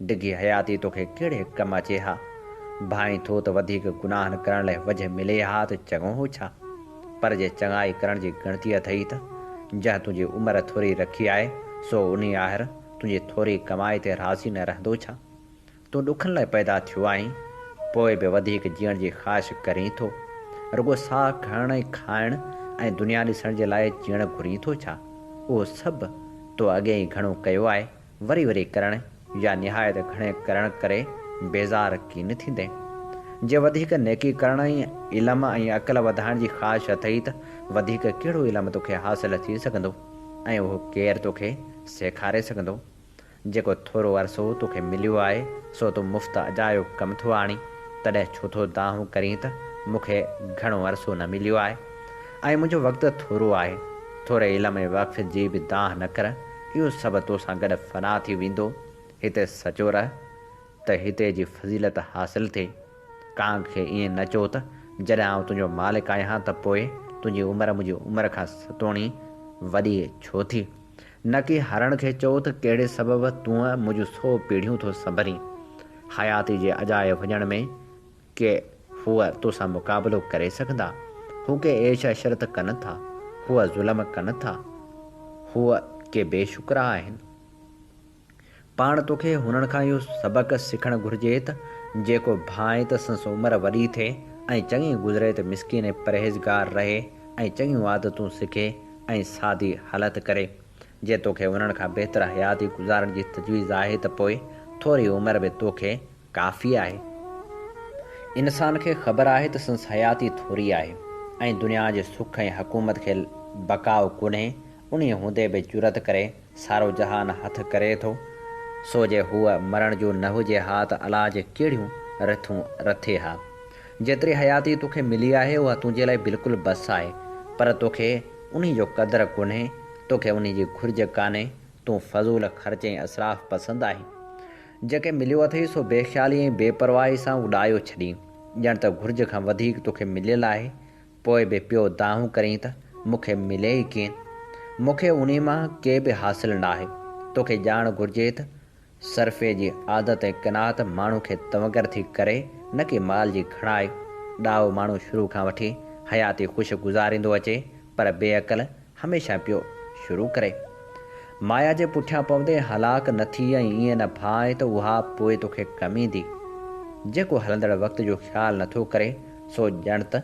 ڊگهي حياتي توکي ڪهڙي ڪم اچي ها؟ ڀانئين ٿو ته وڌيڪ گناهن ڪرڻ لاء وجهه ملي ها ته چڱو هو ڇا؟ پر جي چڱائي ڪرڻ جي ڳڻتي اٿئي ته جنهن تنهنجي عمر ٿوري رکي آهي، سو انهي آهر تنهنجي ٿوري ڪمائي تي راضي نه رهندو ڇا؟ تون ڏکن لاء پيدا ٿيو آهين، پوء به وڌيڪ جيئڻ جي خواهش ڪرين ٿو؟ رڳو ساهه کڻڻ ۽ کائڻ ۽ دنيا ڏسڻ جي لاء جيئڻ گهرين ٿو ڇا؟ اهو سڀ تو اڳي ئي گهڻو ڪيو آهي، وري وري ڪرڻ يا نهايت گهڻي ڪرڻ ڪري بيزار ڪين ٿيندين. جي وڌيڪ نيڪي ڪرڻ ۽ علم ۽ عقل وڌائڻ جي خواهش اٿئي ته وڌيڪ ڪهڙو علم توکي حاصل ٿي سگهندو ۽ اهو ڪير توکي سيکاري سگهندو؟ جيڪو ٿورو عرصو توکي مليو آهي سو تون مفت اجايو ڪم ٿو آڻين، تڏهن ڇو ٿو دانهون ڪرين ته مون کي گهڻو عرصو نه مليو آهي ۽ منهنجو وقت ٿورو آهي. ٿوري علم ۽ واقفيت جي به دانهن نه ڪر، اهو سڀ توسان گڏ فنا ٿي ويندو. هتي سچو رهه ته هتي جي فضيلت حاصل ٿئي. ڪانگ کي ائين نه چئو ته جڏهن آئون تنهنجو مالڪ آهيان ته پوء تنهنجي عمر منهنجي عمر کان ستوڻي وڏي ڇو ٿي؟ نه ڪي هرڻ کي چئو ته ڪهڙي سبب تون منهنجون سو پيڙهيون ٿو سنڀرين. حياتي جي اجائي وڃڻ ۾ ڪي هو توسان مقابلو ڪري سگهندا؟ هو ڪي عيش عشرت ڪن ٿا؟ هو ظلم ڪن ٿا؟ هو ڪي بي شڪرا آهن؟ پاڻ توکي هنن کان اهو سبق سکڻ گهرجي ته جيڪو ڀانئي ته سندس عمر وڏي ٿئي ۽ چڱي گذري ته مسڪين ۽ پرهيزگار رهي ۽ چڱيون عادتون سکي ۽ سادي هلت ڪري. جي توکي انهن کان بهتر حياتي گذارڻ جي تجويز آهي ته پوء ٿوري عمر به توکي ڪافي آهي. انسان کي خبر آهي ته سندس حياتي ٿوري آهي ۽ دنيا جي سک ۽ حڪومت کي بقاء ڪونهي، انهيء هوندي به جرئت ڪري سارو جهان هٿ ڪري ٿو، سو جي هوء مرڻ جو نه هجي ها ته الاء جي ڪهڙيون رٿون رٿي ها. جيتري حياتي توکي ملي آهي، اها تنهنجي لاء بلڪل بس آهي، پر توکي انهي جو قدر ڪونهي، توکي انهي جي گهرج ڪانهي، تون فضول خرچ ۽ اسراف پسند آهين. جيڪي مليو اٿئي، سو بيخيالي ۽ بيپرواهي سان اڏايو ڇڏين، ڄڻ ته گهرج کان وڌيڪ توکي مليل آهي، پوء به پيو دانهون ڪرين ته مون کي ملي ئي ڪين. مون کي انهي مان ڪي به حاصل ناهي. توکي ڄاڻ گهرجي ته صرفي جي عادت ۽ قناعت ماڻهو کي تونگر ٿي ڪري نه ڪي مال جي گهڻائي. ڏاهو ماڻهو شروع کان وٺي حياتي خوش گذاريندو اچي پر بي عقل هميشه پيو شروع ڪري. مايا جي پٺيان پوندي هلاڪ نه ٿي ۽ ائين نه ڀانء ته اها پوء توکي ڪم ايندي. جيڪو هلندڙ وقت جو خيال نٿو ڪري سو ڄڻ ته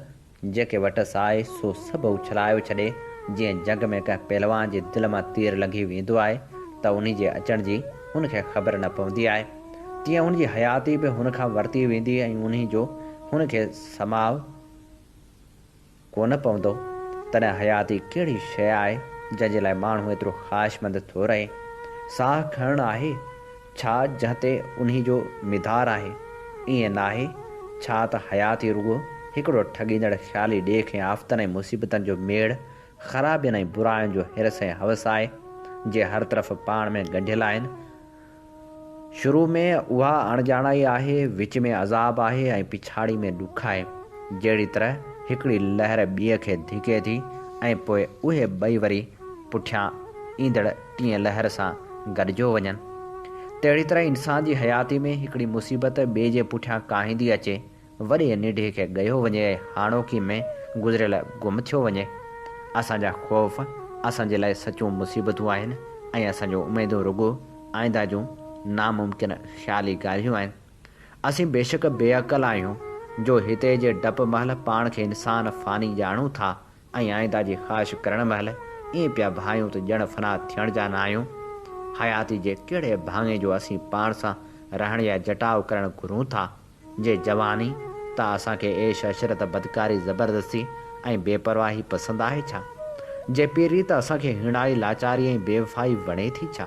جيڪي وٽس آهي سو سڀ اڇلايو ڇڏي، جيئن جنگ ۾ ڪنهن پهلوان جي دل مان تير لنگهي ويندو آهي ته انهي جي اچڻ جي هن کي خبر نه پوندي آهي، تيئن هن جي حياتي به هن کان ورتي ويندي ۽ انهي جو هن کي سماء ڪونه پوندو، تڏهن حياتي ڪهڙي شيء آهي، جنهن جي لاء ماڻهو ايترو خواهشمند ٿو رهي؟ ساهه کڻڻ آهي ڇا جنهن تي انهي جو مدار آهي؟ ائين ناهي ڇا ته حياتي رڳو هڪڙو ٺڳيندڙ خيالي ڏيک ۽ آفتن ۽ مصيبتن جو ميڙ، خرابين ۽ براين جو حرص ۽ هوس آهي، جي هر طرف پاڻ ۾ ڳنڍيل آهن؟ شروع ۾ اها اڻڄاڻائي آهي، وچ ۾ عذاب آهي ۽ پڇاڙي ۾ ڏک آهي. جهڙي طرح هڪڙي لهر ٻيء کي ڌڪي ٿي ۽ پوء اهي ٻئي وري پٺيان ايندڙ ٽين لهر سان گڏجيو وڃن. تهڙي طرح انسان جي حياتي ۾ هڪڙي مصيبت ٻئي جي پٺيان ڪاهيندي اچي وڏي ننڍي کي ڳهيو وڃي ۽ هاڻوڪي ۾ گذريل گم ٿيو وڃي. اسان جا خوف اسان جي لاء سچون مصيبتون آهن ۽ اسان جون اميدون رڳو آئنده جون ناممڪن خيالي ڳالهيون آهن. اسين بيشڪ بي عقل آهيون جو هتي جي ڊپ مهل پاڻ کي انسان فاني ڄاڻون ٿا ۽ آئنده جي خواهش ڪرڻ مهل ائين پيا ڀانئيون ته ڄڻ فنا ٿيڻ جا نه آهيون. حياتي جي ڪهڙي ڀاڱي جو اسين پاڻ سان رهڻ يا جٽاء ڪرڻ گهرون ٿا؟ جي جواني ته اسان کي عيش عشرت، بدڪاري، زبردستي ۽ بي پرواهي پسند آهي ڇا؟ جي پيري ته اسان کي هيڻائي، لاچاري ۽ بيوفائي وڻي ٿي ڇا؟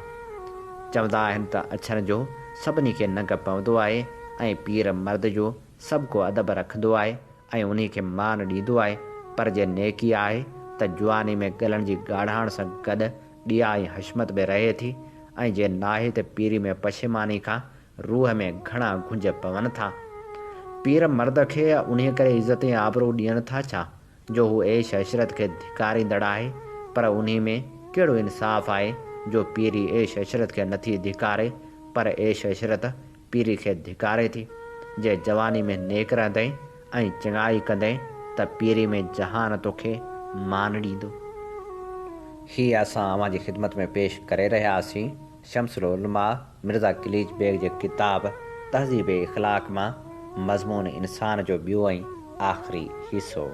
چوندا آهن ته اڇن جو سڀني کي ننگ پوندو آهي ۽ پير مرد جو سڀ ڪو ادب رکندو آهي ۽ انهي کي مان ڏيندو آهي پر جي نيڪي آهي ته جواني ۾ ڳلن جي ڳاڙهاڻ سان گڏ ڏيا ۽ حشمت به رهي ٿي ۽ جي ناهي ته پيري ۾ پشيماني کان روح ۾ گهڻا گهنج پون ٿا. پير مرد کي انهي ڪري عزت ۽ آبرو ڏين ٿا ڇا؟ جو هو عيش عشرت کي ڌڪاريندڙ آهي، پر انهي ۾ ڪهڙو انصاف آهي جو پيري عيش عشرت کي نٿي ڌڪاري، پر عيش عشرت پيري کي ڌڪاري ٿي. جي جواني ۾ نيڪ رهندين ۽ چڱائي ڪندين ته پيري ۾ جهان توکي مان ڏيندو. هي اسان اوهان جي خدمت ۾ پيش ڪري رهيا آسين شمس العلماء مرزا قليچ بيگ جي ڪتاب تهذيب اخلاق مان مضمون انسان جو ٻيو ۽ آخري حصو.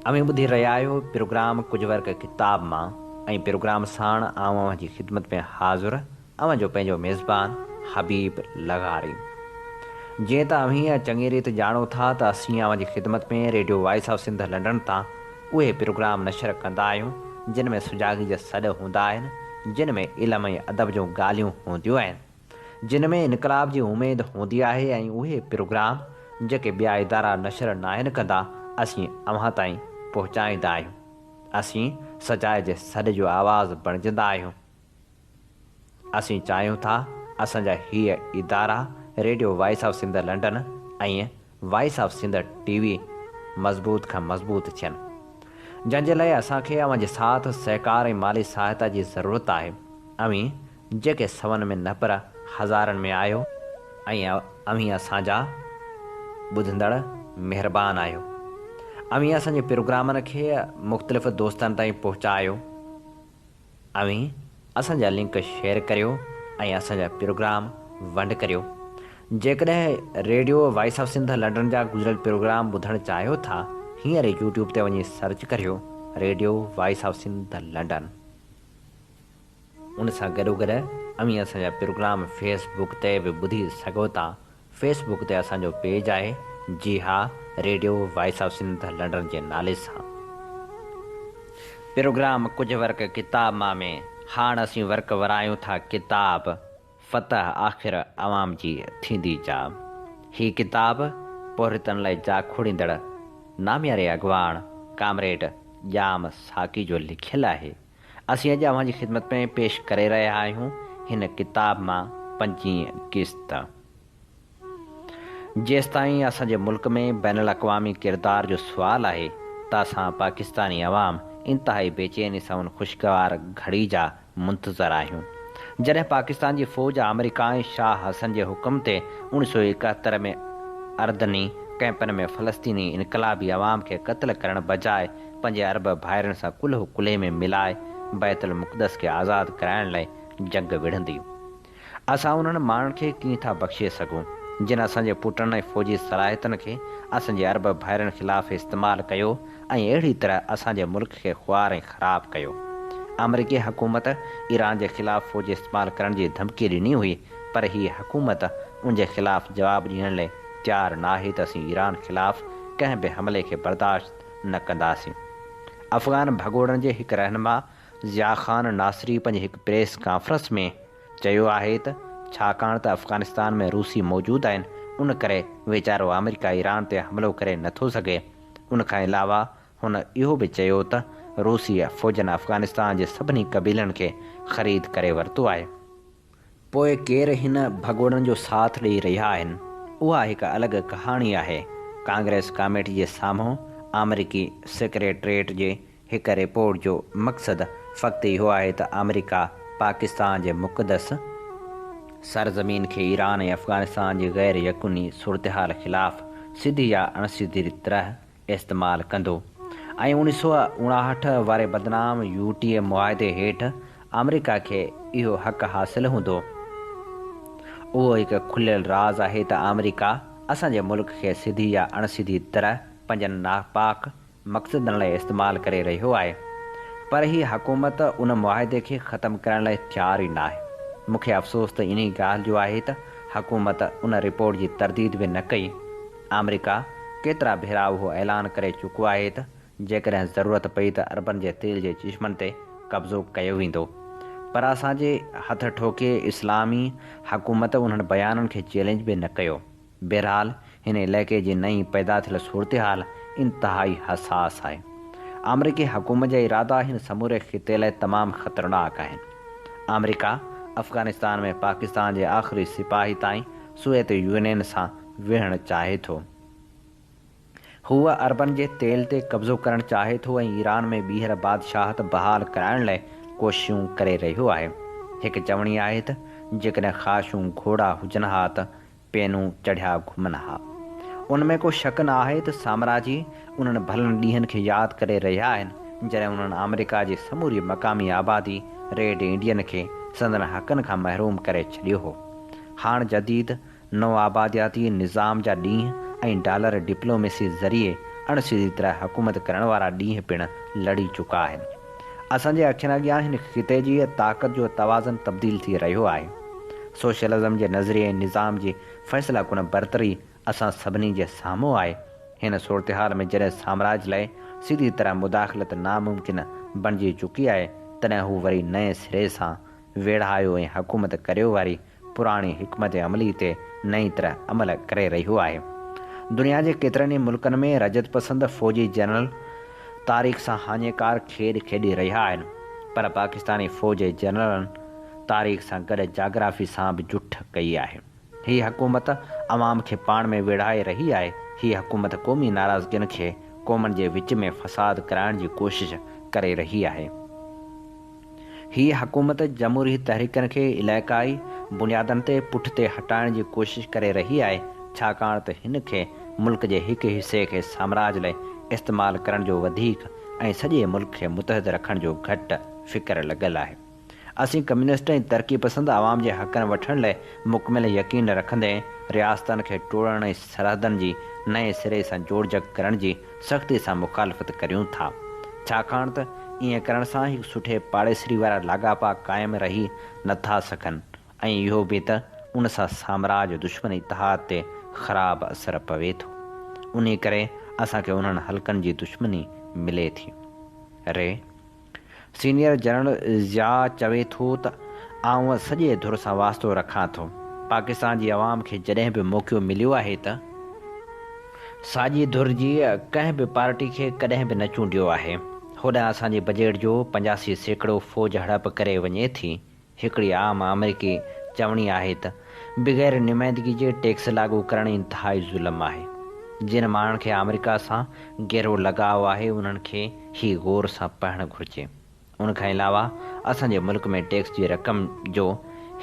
اوهين ٻڌي رهيا آهيو پروگرام ڪجهه ورق ڪتاب مان ۽ پروگرام ساڻ آئون اوهان جي خدمت ۾ حاضر اوهان جو پنهنجو ميزبان حبيب لغاري. جيئن ته اوهين چڱي ريت ڄاڻو ٿا ته اسين اوهان جي خدمت ۾ radio voice of Sindh London تان اهي پروگرام نشر ڪندا آهيون جن ۾ سجاڳي جا سڏ هوندا آهن، جن ۾ علم ۽ ادب جون ڳالهيون هونديون آهن، جن ۾ انقلاب جي اميد هوندي آهي ۽ اهي پروگرام جيڪي ٻيا ادارا نشر ناهن ڪندا اسين اوهان تائين پهچائيندا آهيون. اسين سچائي جي سڏ جو آواز بڻجندا آهيون. اسين چاهيون ٿا اسان جا هيء ادارا radio voice of Sindh London ۽ voice of Sindh T V مضبوط کان مضبوط ٿين. جنهن جي لاء اسان کي اوهان جي ساٿ، سهڪار ۽ مالي سهائتا جي ضرورت آهي. اوهين جيڪي سون ۾ نه پر هزارن ۾ آهيو ۽ اوهين اسان جا ٻڌندڙ مهربان آهيو. اوهين اسان جي پروگرامن کي مختلف دوستن تائين پهچايو. اوهين اسان جا لنڪ شيئر ڪريو ۽ اسان جا پروگرام ونڊ ڪريو. جيڪڏهن radio voice of Sindh London جا گذريل پروگرام ٻڌڻ چاهيو ٿا هينئر ئي يوٽيوب تي وڃي سرچ ڪريو radio voice of Sindh London. ان سان گڏوگڏ اوهين اسان جا پروگرام فيس بڪ تي به ٻڌي سگهو ٿا. فيس بڪ تي اسان جو پيج آهي جي ها radio voice of Sindh London جي نالي سان. پروگرام ڪجهه ورق ڪتاب مان ۾ هاڻ اسين ورق ورايون ٿا ڪتاب فتح آخر عوام جي ٿيندي جا هي ڪتاب پورهيتن لاء جاکوڙيندڙ نامياري اڳواڻ ڪامريڊ ڄام ساقي جو لکيل آهي. اسين اڄ اوهان جي خدمت ۾ پيش ڪري رهيا آهيون هن ڪتاب مان پنجين قسط. جيستائين اسان جي ملڪ ۾ بين الاقوامي ڪردار جو سوال آهي ته اسان پاڪستاني عوام انتهائي بيچيني سان ان خوشگوار گهڙي جا منتظر آهيون جڏهن پاڪستان جي فوج آمريڪا ۽ شاهه حسن جي حڪم تي 1971 ۾ اردني ڪئمپن ۾ فلسطيني انقلابي عوام کي قتل ڪرڻ بجاء پنهنجي عرب ڀائرن سان ڪلهو ڪلهي ۾ ملائي بيت المقدس کي آزاد ڪرائڻ لاء جنگ وڙهندي. اسان انهن ماڻهن کي ڪيئن ٿا بخشي سگهون، جن اسان جي پٽن ۽ فوجي صلاحيتن کي اسان جي عرب ڀائرن خلاف استعمال ڪيو ۽ اهڙي طرح اسان جي ملڪ کي خوار ۽ خراب ڪيو. آمريڪي حڪومت ايران جي خلاف فوج استعمال ڪرڻ جي ڌمڪي ڏني هئي پر هيء حڪومت ان جي خلاف جواب ڏيڻ لاء تيار ناهي ته اسين ايران خلاف ڪنهن به حملي کي برداشت نه ڪنداسين. افغان ڀڳوڙن جي هڪ رهنما ضياء خان ناصري پنهنجي هڪ پريس ڪانفرنس ۾ چيو آهي ته ڇاڪاڻ ته افغانستان ۾ روسي موجود آهن ان ڪري ويچارو آمريڪا ايران تي حملو ڪري نه ٿو سگهي. ان کان علاوه هن اهو به چيو ته روسي فوجن افغانستان جي سڀني قبيلن کي خريد ڪري ورتو آهي. پوء ڪير هن ڀڳوڙن جو ساٿ ڏئي رهيا آهن، اها هڪ الڳ ڪهاڻي آهي. ڪانگريس ڪاميٽي جي سامهون آمريڪي سيڪريٽريٽ جي هڪ رپورٽ جو مقصد فقط اهو آهي ته آمريڪا پاڪستان جي مقدس سرزمين کي ايران ۽ افغانستان جي غير يقيني صورتحال خلاف سڌي يا اڻسڌي طرح استعمال ڪندو ۽ اوڻيھ سؤ اڻاهٺ واري بدنام يو ٽي اي معاهدي هيٺ آمريڪا کي اهو حق حاصل هوندو. اهو هڪ کليل راز آهي ته آمريڪا اسان جي ملڪ کي سڌي يا اڻ سڌي طرح پنهنجن ناپاڪ مقصدن لاء استعمال ڪري رهيو آهي پر هي حڪومت ان معاهدي کي ختم ڪرڻ لاء تيار ئي ناهي. مون کي افسوس ته انهي ڳالهه جو آهي ته حڪومت ان رپورٽ جي ترديد به نه ڪئي. آمريڪا ڪيترا ڀيرا اهو اعلان ڪري چڪو آهي ته جيڪڏهن ضرورت پئي ته عربن جي تيل جي چشمن تي قبضو ڪيو ويندو. پر اسان جي هٿ ٺوڪي اسلامي حڪومت انهن بيانن کي چئلينج به نه ڪيو. بهرحال هن علائقي جي نئين پيدا ٿيل صورتحال انتهائي حساس آهي. آمريڪي حڪومت جا ارادا هن سموري خطي لاء تمام خطرناڪ آهن. آمريڪا افغانستان ۾ پاڪستان جي آخري سپاهي تائين سوويت يونين سان وڙهڻ چاهي ٿو. هو عربن جي تيل تي قبضو ڪرڻ چاهي ٿو ۽ ايران ۾ ٻيهر بادشاهت بحال ڪرائڻ لاء ڪوششون ڪري رهيو آهي. هڪ چوڻي آهي ته جيڪڏهن خواهشون گهوڙا هجن ها ته پينون چڙهيا گهمن ها. ان ۾ ڪو شڪ نه آهي ته سامراجي انهن ڀلن ڏينهن کي ياد ڪري رهيا آهن جڏهن انهن آمريڪا جي سموري مقامي آبادي ريڊ انڊين کي سندن حقن کان محروم ڪري ڇڏيو هو. هاڻ جديد نوآبادياتي نظام جا ڏينهن ۽ ڊالر ڊپلوميسي ذريعي اڻ سڌي طرح حڪومت ڪرڻ وارا ڏينهن پڻ لڙي چڪا آهن. اسان جي اکين اڳيان هن خطي جي طاقت جو توازن تبديل ٿي رهيو آهي. سوشلزم جي نظريي ۽ نظام جي فيصله ڪن برتري اسان سڀني جي سامهون آهي. هن صورتحال ۾ جڏهن سامراج لاء سڌي طرح مداخلت ناممڪن بڻجي چڪي آهي، تڏهن هو وري نئين سري سان ويڙهايو ۽ حڪومت ڪريو واري پراڻي حڪمت عملي تي نئين طرح عمل ڪري رهيو آهي. دنيا جي ڪيترن ئي ملڪن ۾ رجعت پسند فوجي جنرل تاريخ سان هاڃيڪار کيڏ کيڏي رهيا آهن پر پاڪستاني فوج جي جنرلن تاريخ سان گڏ جاگرافي سان به جٺ ڪئي آهي. هي حڪومت عوام کي پاڻ ۾ ويڙهائي رهي آهي، هي حڪومت قومي ناراضگين کي قومن جي وچ ۾ فساد ڪرائڻ جي ڪوشش ڪري رهي آهي. هيء حڪومت جمهوري تحريڪن کي علائقائي بنيادن تي پٺتي هٽائڻ جي ڪوشش ڪري رهي آهي، ڇاڪاڻ ته هن کي ملڪ جي هڪ حصي کي سامراج لاء استعمال ڪرڻ جو وڌيڪ ۽ سڄي ملڪ کي متحد رکڻ جو گهٽ فڪر لڳل آهي. اسين ڪميونسٽ ۽ ترقي پسند عوام جي حقن وٺڻ لاء مڪمل يقين رکندي رياستن کي ٽوڙڻ ۽ سرحدن جي نئين سري سان جوڙجڪ ڪرڻ جي سختي سان مخالفت ڪريون ٿا، ڇاڪاڻ ته ائين ڪرڻ سان هڪ سٺي پاڙيسري وارا لاڳاپا قائم رهي نه ٿا سگهن ۽ اهو به ته ان سان سامراج دشمن اتحاد تي خراب اثر پوي ٿو. انهي ڪري اسان کي انهن حلقن جي دشمني ملي ٿي. ري. سينيئر جنرل ضياء چوي ٿو ته آئون سڄي ڌر سان واسطو رکان ٿو، پاڪستان جي عوام کي جڏهن به موقعو مليو آهي ته ساڄي ڌر جي ڪنهن به پارٽي کي ڪڏهن به نه چونڊيو آهي، هوڏانهن اسان جي بجيٽ جو 85% فوج هڙپ ڪري وڃي ٿي، هڪڙي عام آمريڪي چوڻي آهي ته بغير نمائندگي جي ٽيڪس لاڳو ڪرڻ انتهائي ظلم آهي. جن ماڻهن کي آمريڪا سان گهرو لڳاء آهي انهن کي هي غور سان پڙهڻ گهرجي. ان کان علاوه اسان جي ملڪ ۾ ٽيڪس جي رقم جو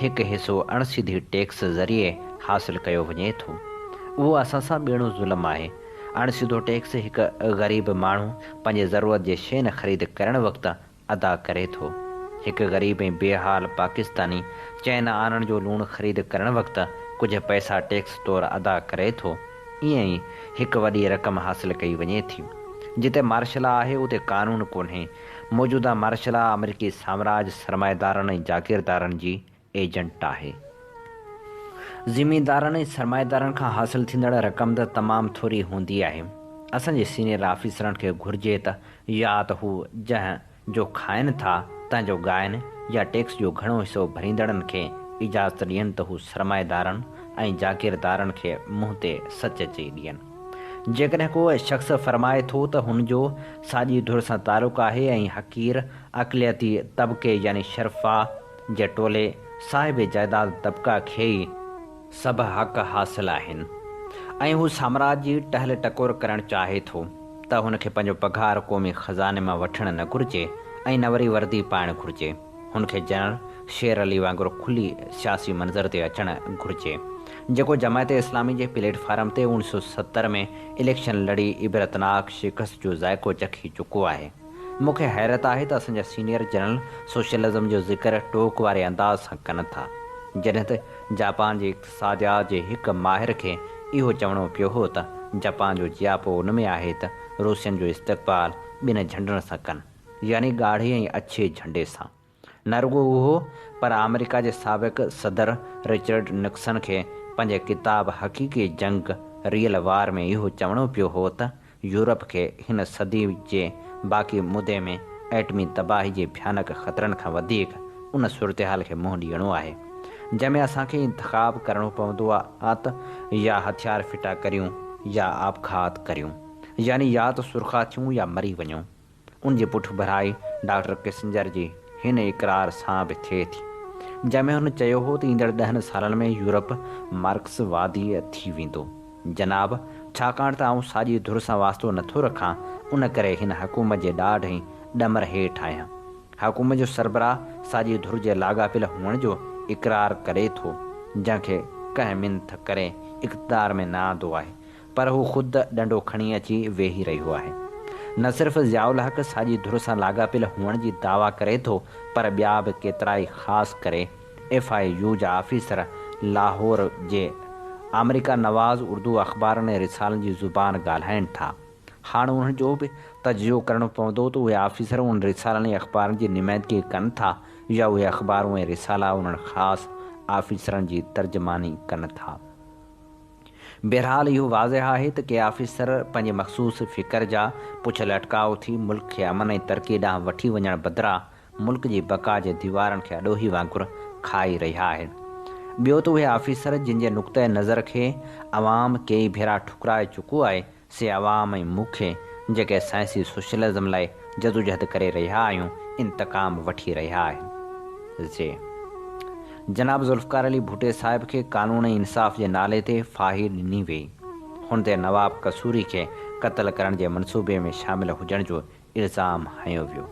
هڪ حصو اڻ سڌي ٽيڪس ذريعي حاصل ڪيو وڃي ٿو. اهو اسان سان ٻيڻو ظلم آهي. اڻ سڌو ٽيڪس هڪ غريب ماڻهو پنهنجي ضرورت جي شين خريد ڪرڻ وقت ادا ڪري ٿو. هڪ غريب ۽ بي حال پاڪستاني چئن آنن جو لوڻ خريد ڪرڻ وقت ڪجهه پئسا ٽيڪس طور ادا ڪري ٿو. ائين ئي هڪ وڏي رقم حاصل ڪئي وڃي ٿي. جتي مارشلا آهي اتي قانون ڪونهي. موجوده مارشلا آمريڪي سامراج، سرمائيدارن ۽ جاگيردارن جي ايجنٽ آهي. زميندارن ۽ سرمائيدارن کان حاصل ٿيندڙ رقم ته تمام ٿوري هوندي آهي. اسان جي سينيئر آفيسرن کي گهرجي ته يا ته هو جنهن جو کائن ٿا تنهن جو ڳائن يا ٽيڪس جو گهڻو حصو ڀريندڙن کي اجازت ڏين ته هو سرمائيدارن ۽ جاگيردارن کي منهن تي سچ چئي ڏين. جيڪڏهن ڪو شخص فرمائي ٿو ته هن جو ساڄي ڌر سان تعلق آهي ۽ حقير اقليتي طبقي يعني شرفاء جي ٽولي صاحب جائداد طبقه کي ئي سڀ حق حاصل آهن ۽ هو سامراج جي ٽهل ٽڪور ڪرڻ چاهي ٿو ته هن کي پنهنجو پگهار قومي خزاني مان وٺڻ نه گهرجي ۽ نه وري وردي پائڻ گهرجي. هن کي جنرل شير علي وانگر کلي سياسي منظر تي اچڻ گهرجي جيڪو جماعت اسلامي جي پليٽ فارم تي 1970 ۾ اليڪشن لڙي عبرتناڪ شڪست جو ذائقو چکي چڪو آهي. مون کي حيرت آهي ته اسان جا سينيئر جنرل سوشلزم جو ذڪر ٽوڪ واري انداز سان ڪن ٿا. جڏهن ته جاپان جي اقتصاديات جي هڪ ماهر کي اهو چوڻو پيو هو ته جاپان جو جياپو ان ۾ آهي ته روسين جو استقبال ٻن جهنڊن سان ڪن يعني ڳاڙهي ۽ اڇي جهنڊي سان. نه رڳو اهو پر آمريڪا جي سابق صدر رچرڊ نڪسن کي پنهنجي ڪتاب حقيقي جنگ، Real War، ۾ اهو چوڻو پيو هو ته. يورپ کي هن صدي جي باقي مدي ۾ ايٽمي تباهي جي ڀيانڪ خطرن کان وڌيڪ ان صورتحال کي منهن ڏيڻو آهي، جنهن ۾ اسان کي انتخاب ڪرڻو پوندو آ ته يا هٿيار ڦٽا ڪريون يا آپگهات ڪريون، يعني يا ته سرخا ٿيون يا مري وڃون. ان جي پٺڀرائي ڊاڪٽر ڪسنجر جي هن اقرار سان به ٿئي ٿي، جنهن ۾ هن چيو هو ته ايندڙ ڏهن سالن ۾ يورپ مارڪس وادي ٿي ويندو. جناب، ڇاڪاڻ ته آئون ساڄي ڌر سان واسطو نٿو رکان، ان ڪري هن حڪومت جي ڏاڍ ۽ ڏمر هيٺ آهيان. حڪومت جو سربراهه ساڄي ڌر جي لاڳاپيل هئڻ جو اقرار ڪري ٿو، جنهن کي ڪنهن منٿ ڪري اقتدار ۾ نه آندو آهي، پر هو خود ڏنڊو کڻي اچي ويهي رهيو آهي. نه صرف ضياء الحق ساڄي ڌر سان لاڳاپيل هئڻ جي دعويٰ ڪري ٿو، پر ٻيا به ڪيترائي خاص ڪري ايف I U جا آفيسر لاهور جي آمريڪا نواز اردو اخبارن ۽ رسالن جي زبان ڳالهائين ٿا. هاڻ انهن جو به تجزيو ڪرڻو پوندو ته اهي آفيسر انهن رسالن ۽ اخبارن جي نمائندگي ڪن ٿا يا اهي اخبارون ۽ رسالا انهن خاص آفيسرن جي ترجماني ڪن ٿا. بهرحال اهو واضح آهي ته ڪي آفيسر پنهنجي مخصوص فڪر جا پڇ لٽڪائو ٿي ملڪ کي امن ۽ ترقي ڏانهن وٺي وڃڻ بدران ملڪ جي بقا جي ديوارن کي اڏوهي وانگر کائي رهيا آهن. ٻيو ته اهي آفيسر جن جي نقطه نظر کي عوام ڪيئي ڀيرا ٺڪرائي چڪو آهي سي عوام ۽ مون کي جيڪي سائنسي سوشلزم لاء جدوجهد ڪري رهيا آهيون انتقام وٺي رهيا آهن. زي. جناب ذوالفقار علي ڀٽي صاحب کي قانون ۽ انصاف جي نالي تي ڦاهي ڏني ويئي. هن تي نواب قصوري کي قتل ڪرڻ جي منصوبي ۾ شامل هجڻ جو الزام هنيو ويو.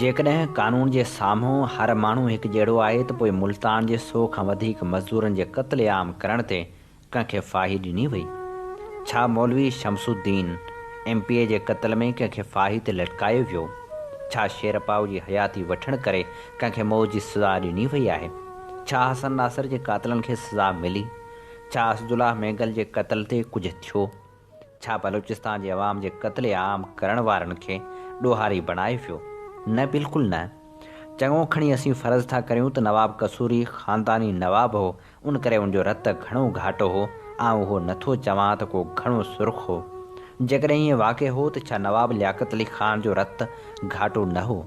جيڪڏهن قانون جي سامهون هر ماڻهو هڪجهڙو آهي ته پوء ملتان جي سو کان وڌيڪ مزدورن جي قتل عام ڪرڻ تي ڪنهن کي ڦاهي ڏني وئي؟ ڇا مولوي شمس الدين ايم پي اي جي قتل ۾ ڪنهن کي ڦاهي تي لٽڪايو ويو؟ ڇا شير پائو جي حياتي وٺڻ ڪري ڪنهن کي موت جي سزا ڏني وئي آهي؟ ڇا حسن ناصر جي قاتلن کي سزا ملي؟ ڇا اسدالله مينگل جي قتل تي ڪجهه ٿيو؟ ڇا بلوچستان جي عوام جي قتل عام ڪرڻ وارن کي ڏوهاري بڻايو ويو؟ نه بلڪل نه. چڱو کڻي اسين فرض ٿا ڪريون ته نواب قصوري خانداني نواب هو ان ڪري ان جو رت گهڻو گهاٽو هو، آئون اهو نه ٿو چوان ته ڪو گهڻو سرخ هو. جيڪڏهن ائين واقعي هو ته ڇا نواب لياقت علي خان جو رت گهاٽو نه هو؟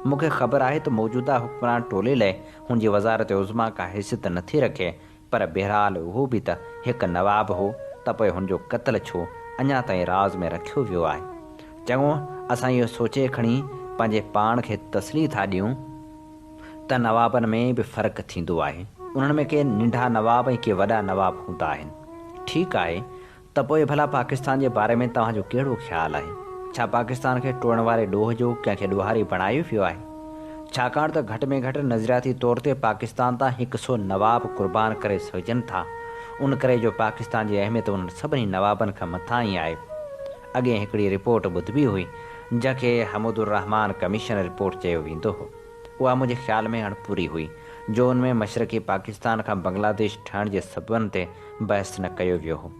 مون کي خبر آهي ته موجوده حڪمران ٽولي لئه هن جي وزارت عظميٰ ڪا حيثيت نه ٿي رکي پر بهرحال اهو به ته هڪ نواب هو ته پوء هن جو قتل ڇو اڃا تائين راز ۾ رکيو ويو آهي؟ چڱو اسان اهو سوچي کڻي پنهنجي پاڻ کي تسلي ٿا ڏيون ته نوابن ۾ به فرق ٿيندو آهي. انهن ۾ ڪي ننڍا نواب ۽ ڪي وڏا نواب هوندا آهن. ٺيڪ آهي ته پوء ڀلا پاڪستان جي باري ۾ توهان جو ڪهڙو خيال آهي؟ ڇا پاڪستان کي ٽوڙڻ واري ڏوهه جو ڪنهن کي ڏوهاري بڻايو ويو آهي؟ ڇاڪاڻ ته گهٽ ۾ گهٽ نظرياتي طور تي پاڪستان تان هڪ سو نواب قربان ڪري سگهجن ٿا، ان ڪري جو پاڪستان جي اهميت انهن سڀني نوابن کان مٿانهين آهي. اڳئين هڪڙي رپورٽ ٻڌبي هئي، جنهن کي حمود الرحمان ڪميشن رپورٽ چيو ويندو هو. اها منهنجي خيال ۾ اڻپوري هئي، جو ان ۾ مشرقي پاڪستان کان بنگلاديش ٺهڻ جي سببن تي بحث نه ڪيو ويو هو.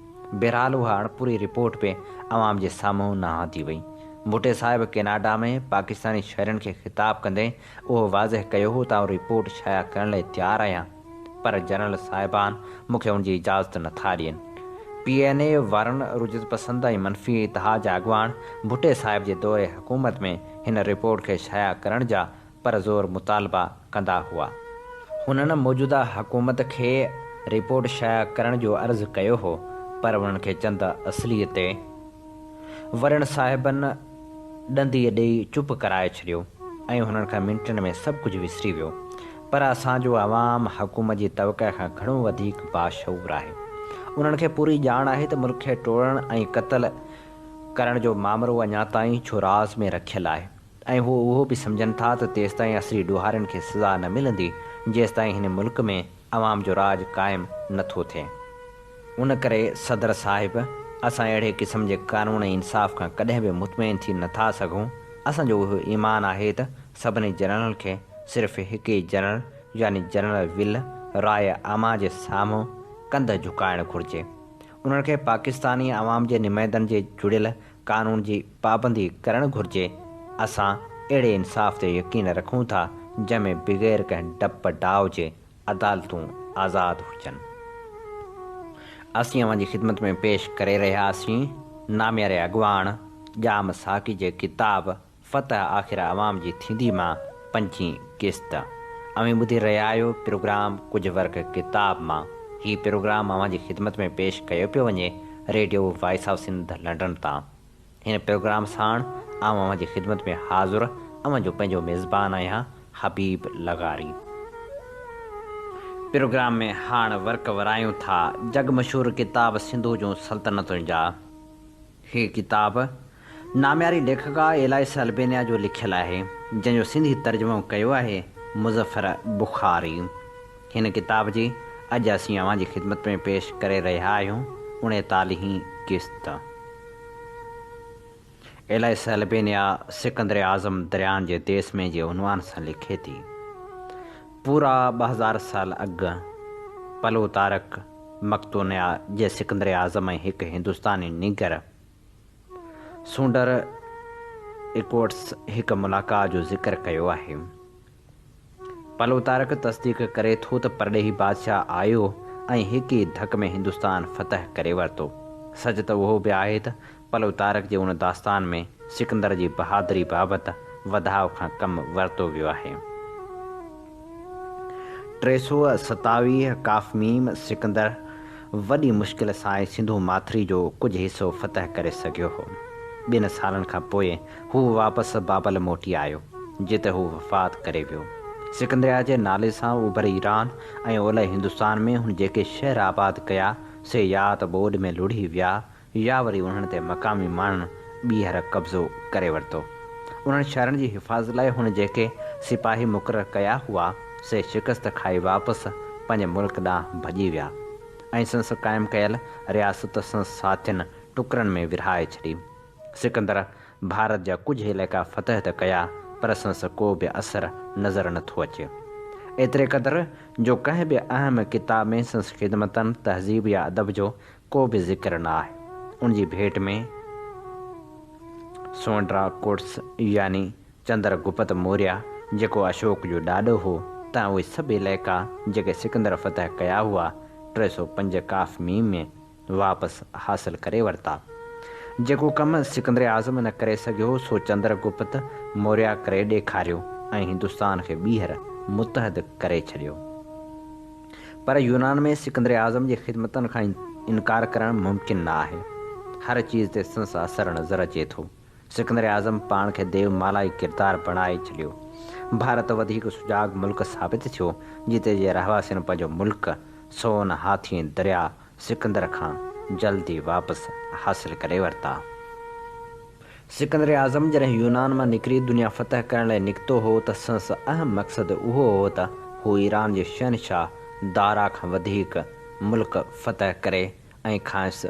بهرحال اها اڻپوري رپورٽ به عوام جي سامهون نه آندي وئي. ڀٽي صاحب ڪيناڊا ۾ پاڪستاني شهرين کي خطاب ڪندي اهو واضح ڪيو هو ته آئون رپورٽ شايع ڪرڻ لاء تيار آهيان پر جنرل صاحبان مون کي ان جي اجازت نه ٿا ڏين. پي اين اي وارن رجعت پسند ۽ منفي اتحاد جا اڳواڻ ڀٽي صاحب جي دور حڪومت ۾ هن رپورٽ کي شايع ڪرڻ جا پر زور مطالبا ڪندا هئا. هنن موجوده حڪومت کي رپورٽ شايع ڪرڻ جو عرض ڪيو هو پر انهن کي چند اصلي تي وڏن صاحبن ڏندي ڏئي چپ ڪرائي ڇڏيو ۽ هنن کان منٽن ۾ سڀ ڪجهه وسري ويو. پر اسان جو عوام حڪومت جي توقع کان گهڻو وڌيڪ باشعور آهي. انهن کي پوري ڄاڻ آهي ته ملڪ کي ٽوڙڻ ۽ قتل ڪرڻ جو مامرو اڃا تائين ڇو راز ۾ رکيل آهي. ۽ هو اهو به سمجهن ٿا ته تيستائين اصلي ڏوهارين کي سزا نه ملندي، جيستائين هن ملڪ ۾ عوام جو راڄ قائم نه ٿو ٿئي. ان ڪري صدر صاحب، اسان اهڙي قسم جي قانون ۽ انصاف کان ڪڏهن به مطمئن ٿي نه ٿا سگهون. اسان جو اهو ايمان آهي ته سڀني جنرلن کي صرف هڪ ئي جنرل يعني جنرل ول راء عامه جي سامهون ڪنڌ جهڪائڻ گهرجي. انهن کي پاڪستاني عوام جي نمائندن جي جڙيل قانون جي پابندي ڪرڻ گهرجي، اسان اهڙي انصاف تي يقين رکون ٿا جنهن ۾ بغير ڪنهن ڊپ ڊاء جي عدالتون آزاد هجن. اسين اوهان جي خدمت ۾ پيش ڪري رهيا آسين. نامياري اڳواڻ ڄام ساقي جي ڪتاب فتح آخر عوام جي ٿيندي مان پنجين قسط. اوهين ٻڌي رهيا آهيو پروگرام ڪجهه ورق ڪتاب مان. هي پروگرام اوهان جي خدمت ۾ پيش ڪيو پيو وڃي radio voice of Sindh London تان. هن پروگرام ساڻ آئون اوهان جي خدمت ۾ حاضر اوهان جو پنهنجو ميزبان آهيان حبيب لغاري. پروگرام ۾ هاڻ ورق ورايون ٿا جڳ مشهور ڪتاب سنڌو جون سلطنتون جا. هي ڪتاب نامياري ليکڪا ايلائس البينيا جو لکيل آهي، جنهن جو سنڌي ترجمو ڪيو آهي مظفر بخاري. هن ڪتاب جي اڄ اسين اوهان جي خدمت ۾ پيش ڪري رهيا آهيون اڻيتاليهين قسط. ايلائس البينيا سڪندر اعظم دريان جي ديس ۾ جي عنوان سان لکي ٿي. پورا 2000 سال اڳ پلوتارڪ مقدونيا جي سڪندر اعظم ۽ هڪ هندستاني نينگر سونڊر اڪوٽس هڪ ملاقات جو ذڪر ڪيو آهي. پلوتارڪ تصديق ڪري ٿو ته پرڏيهي بادشاهه آيو ۽ هڪ ئي ڌڪ ۾ هندستان فتح ڪري ورتو. سچ ته اهو به آهي ته پلوتارڪ جي ان داستان ۾ سڪندر جي بهادري بابت وڌاء کان ڪم ورتو ويو آهي. 327 ق م سڪندر وڏي مشڪل سان ئي سنڌو ماٿري جو ڪجهه حصو فتح ڪري سگهيو هو. ٻن سالن کان پوء هو واپس بابل موٽي آيو، جتي هو وفات ڪري ويو. سڪندريا جي نالي سان اوڀر ايران ۽ اولهه هندستان ۾ هن جيڪي شهر آباد ڪيا، سي يا ته ٻوڏ ۾ لڙهي ويا يا وري انهن تي مقامي ماڻهن ٻيهر قبضو ڪري ورتو. انهن شهرن جي حفاظت لاء هن جيڪي سپاهي مقرر ڪيا هئا، سي شڪست کائي واپس پنهنجي ملڪ ڏانهن ڀڄي ويا ۽ سندس قائم ڪيل رياست سندس ساٿين ٽڪرن ۾ ورهائي ڇڏي. سڪندر ڀارت جا ڪجهه علائقا فتح ته ڪيا پر سندس ڪو به اثر نظر نه ٿو اچي. ايتري قدر جو ڪنهن به اهم ڪتاب ۾ سندس خدمتن، تهذيب يا ادب جو ڪو به ذڪر نه آهي. ان جي ڀيٽ ۾ سونڊرا ڪوٽس يعني چندر گپت موريا جيڪو اشوڪ جو ڏاڏو هو تنهن اهي سڀ علائقا جيڪي سڪندر فتح ڪيا هئا 305 ق م ۾ واپس حاصل ڪري ورتا. جيڪو ڪم سڪندر اعظم نه ڪري سگهيو سو چندر گپت موريا ڪري ڏيکاريو ۽ هندستان کي ٻيهر متحد ڪري ڇڏيو. پر يونان ۾ سڪندر اعظم جي خدمتن کان انڪار ڪرڻ ممڪن نه آهي. هر چيز تي سندس اثر نظر اچي ٿو. سڪندر اعظم پاڻ کي ديو مالائي ڪردار بڻائي ڇڏيو. ڀارت وڌيڪ سجاڳ ملڪ ثابت ٿيو، جتي جي رهواسين پنهنجو ملڪ، سون، هاٿي ۽ درياء سڪندر کان جلد ئي واپس حاصل ڪري ورتا. سڪندر اعظم جڏهن يونان مان نڪري دنيا فتح ڪرڻ لاء نڪتو هو ته سندس اهم مقصد اهو هو ته هو ايران جي شهنشاهه دارا کان وڌيڪ ملڪ فتح ڪري ۽ کانئس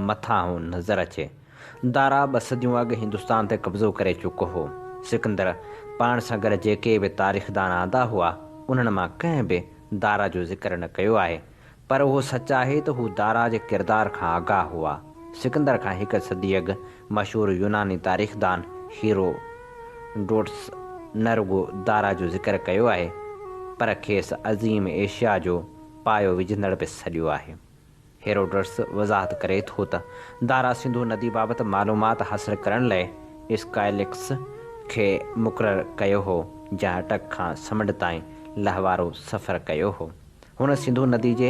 مٿانهون نظر اچي. دارا ٻه صديون اڳ هندستان تي قبضو ڪري چڪو هو. سڪندر پاڻ سان گڏ جيڪي به تاريخدان آندا هئا، انهن مان ڪنهن به دارا جو ذڪر نه ڪيو آهي. پر اهو سچ آهي ته هو دارا جي ڪردار کان آگاهه هئا. سڪندر کان هڪ صدي اڳ مشهور يوناني تاريخدان هيرو ڊوٽس نه رڳو دارا جو ذڪر ڪيو آهي، پر کيس عظيم ايشيا جو پايو وجهندڙ به سڏيو آهي. هيروڊٽس وضاحت ڪري ٿو ته دارا سنڌو ندي بابت معلومات حاصل ڪرڻ لاء اسڪائلڪس کي مقرر ڪيو هو، جنهن اٽڪ کان سمنڊ تائين لهوارو سفر ڪيو هو. هن سنڌو ندي جي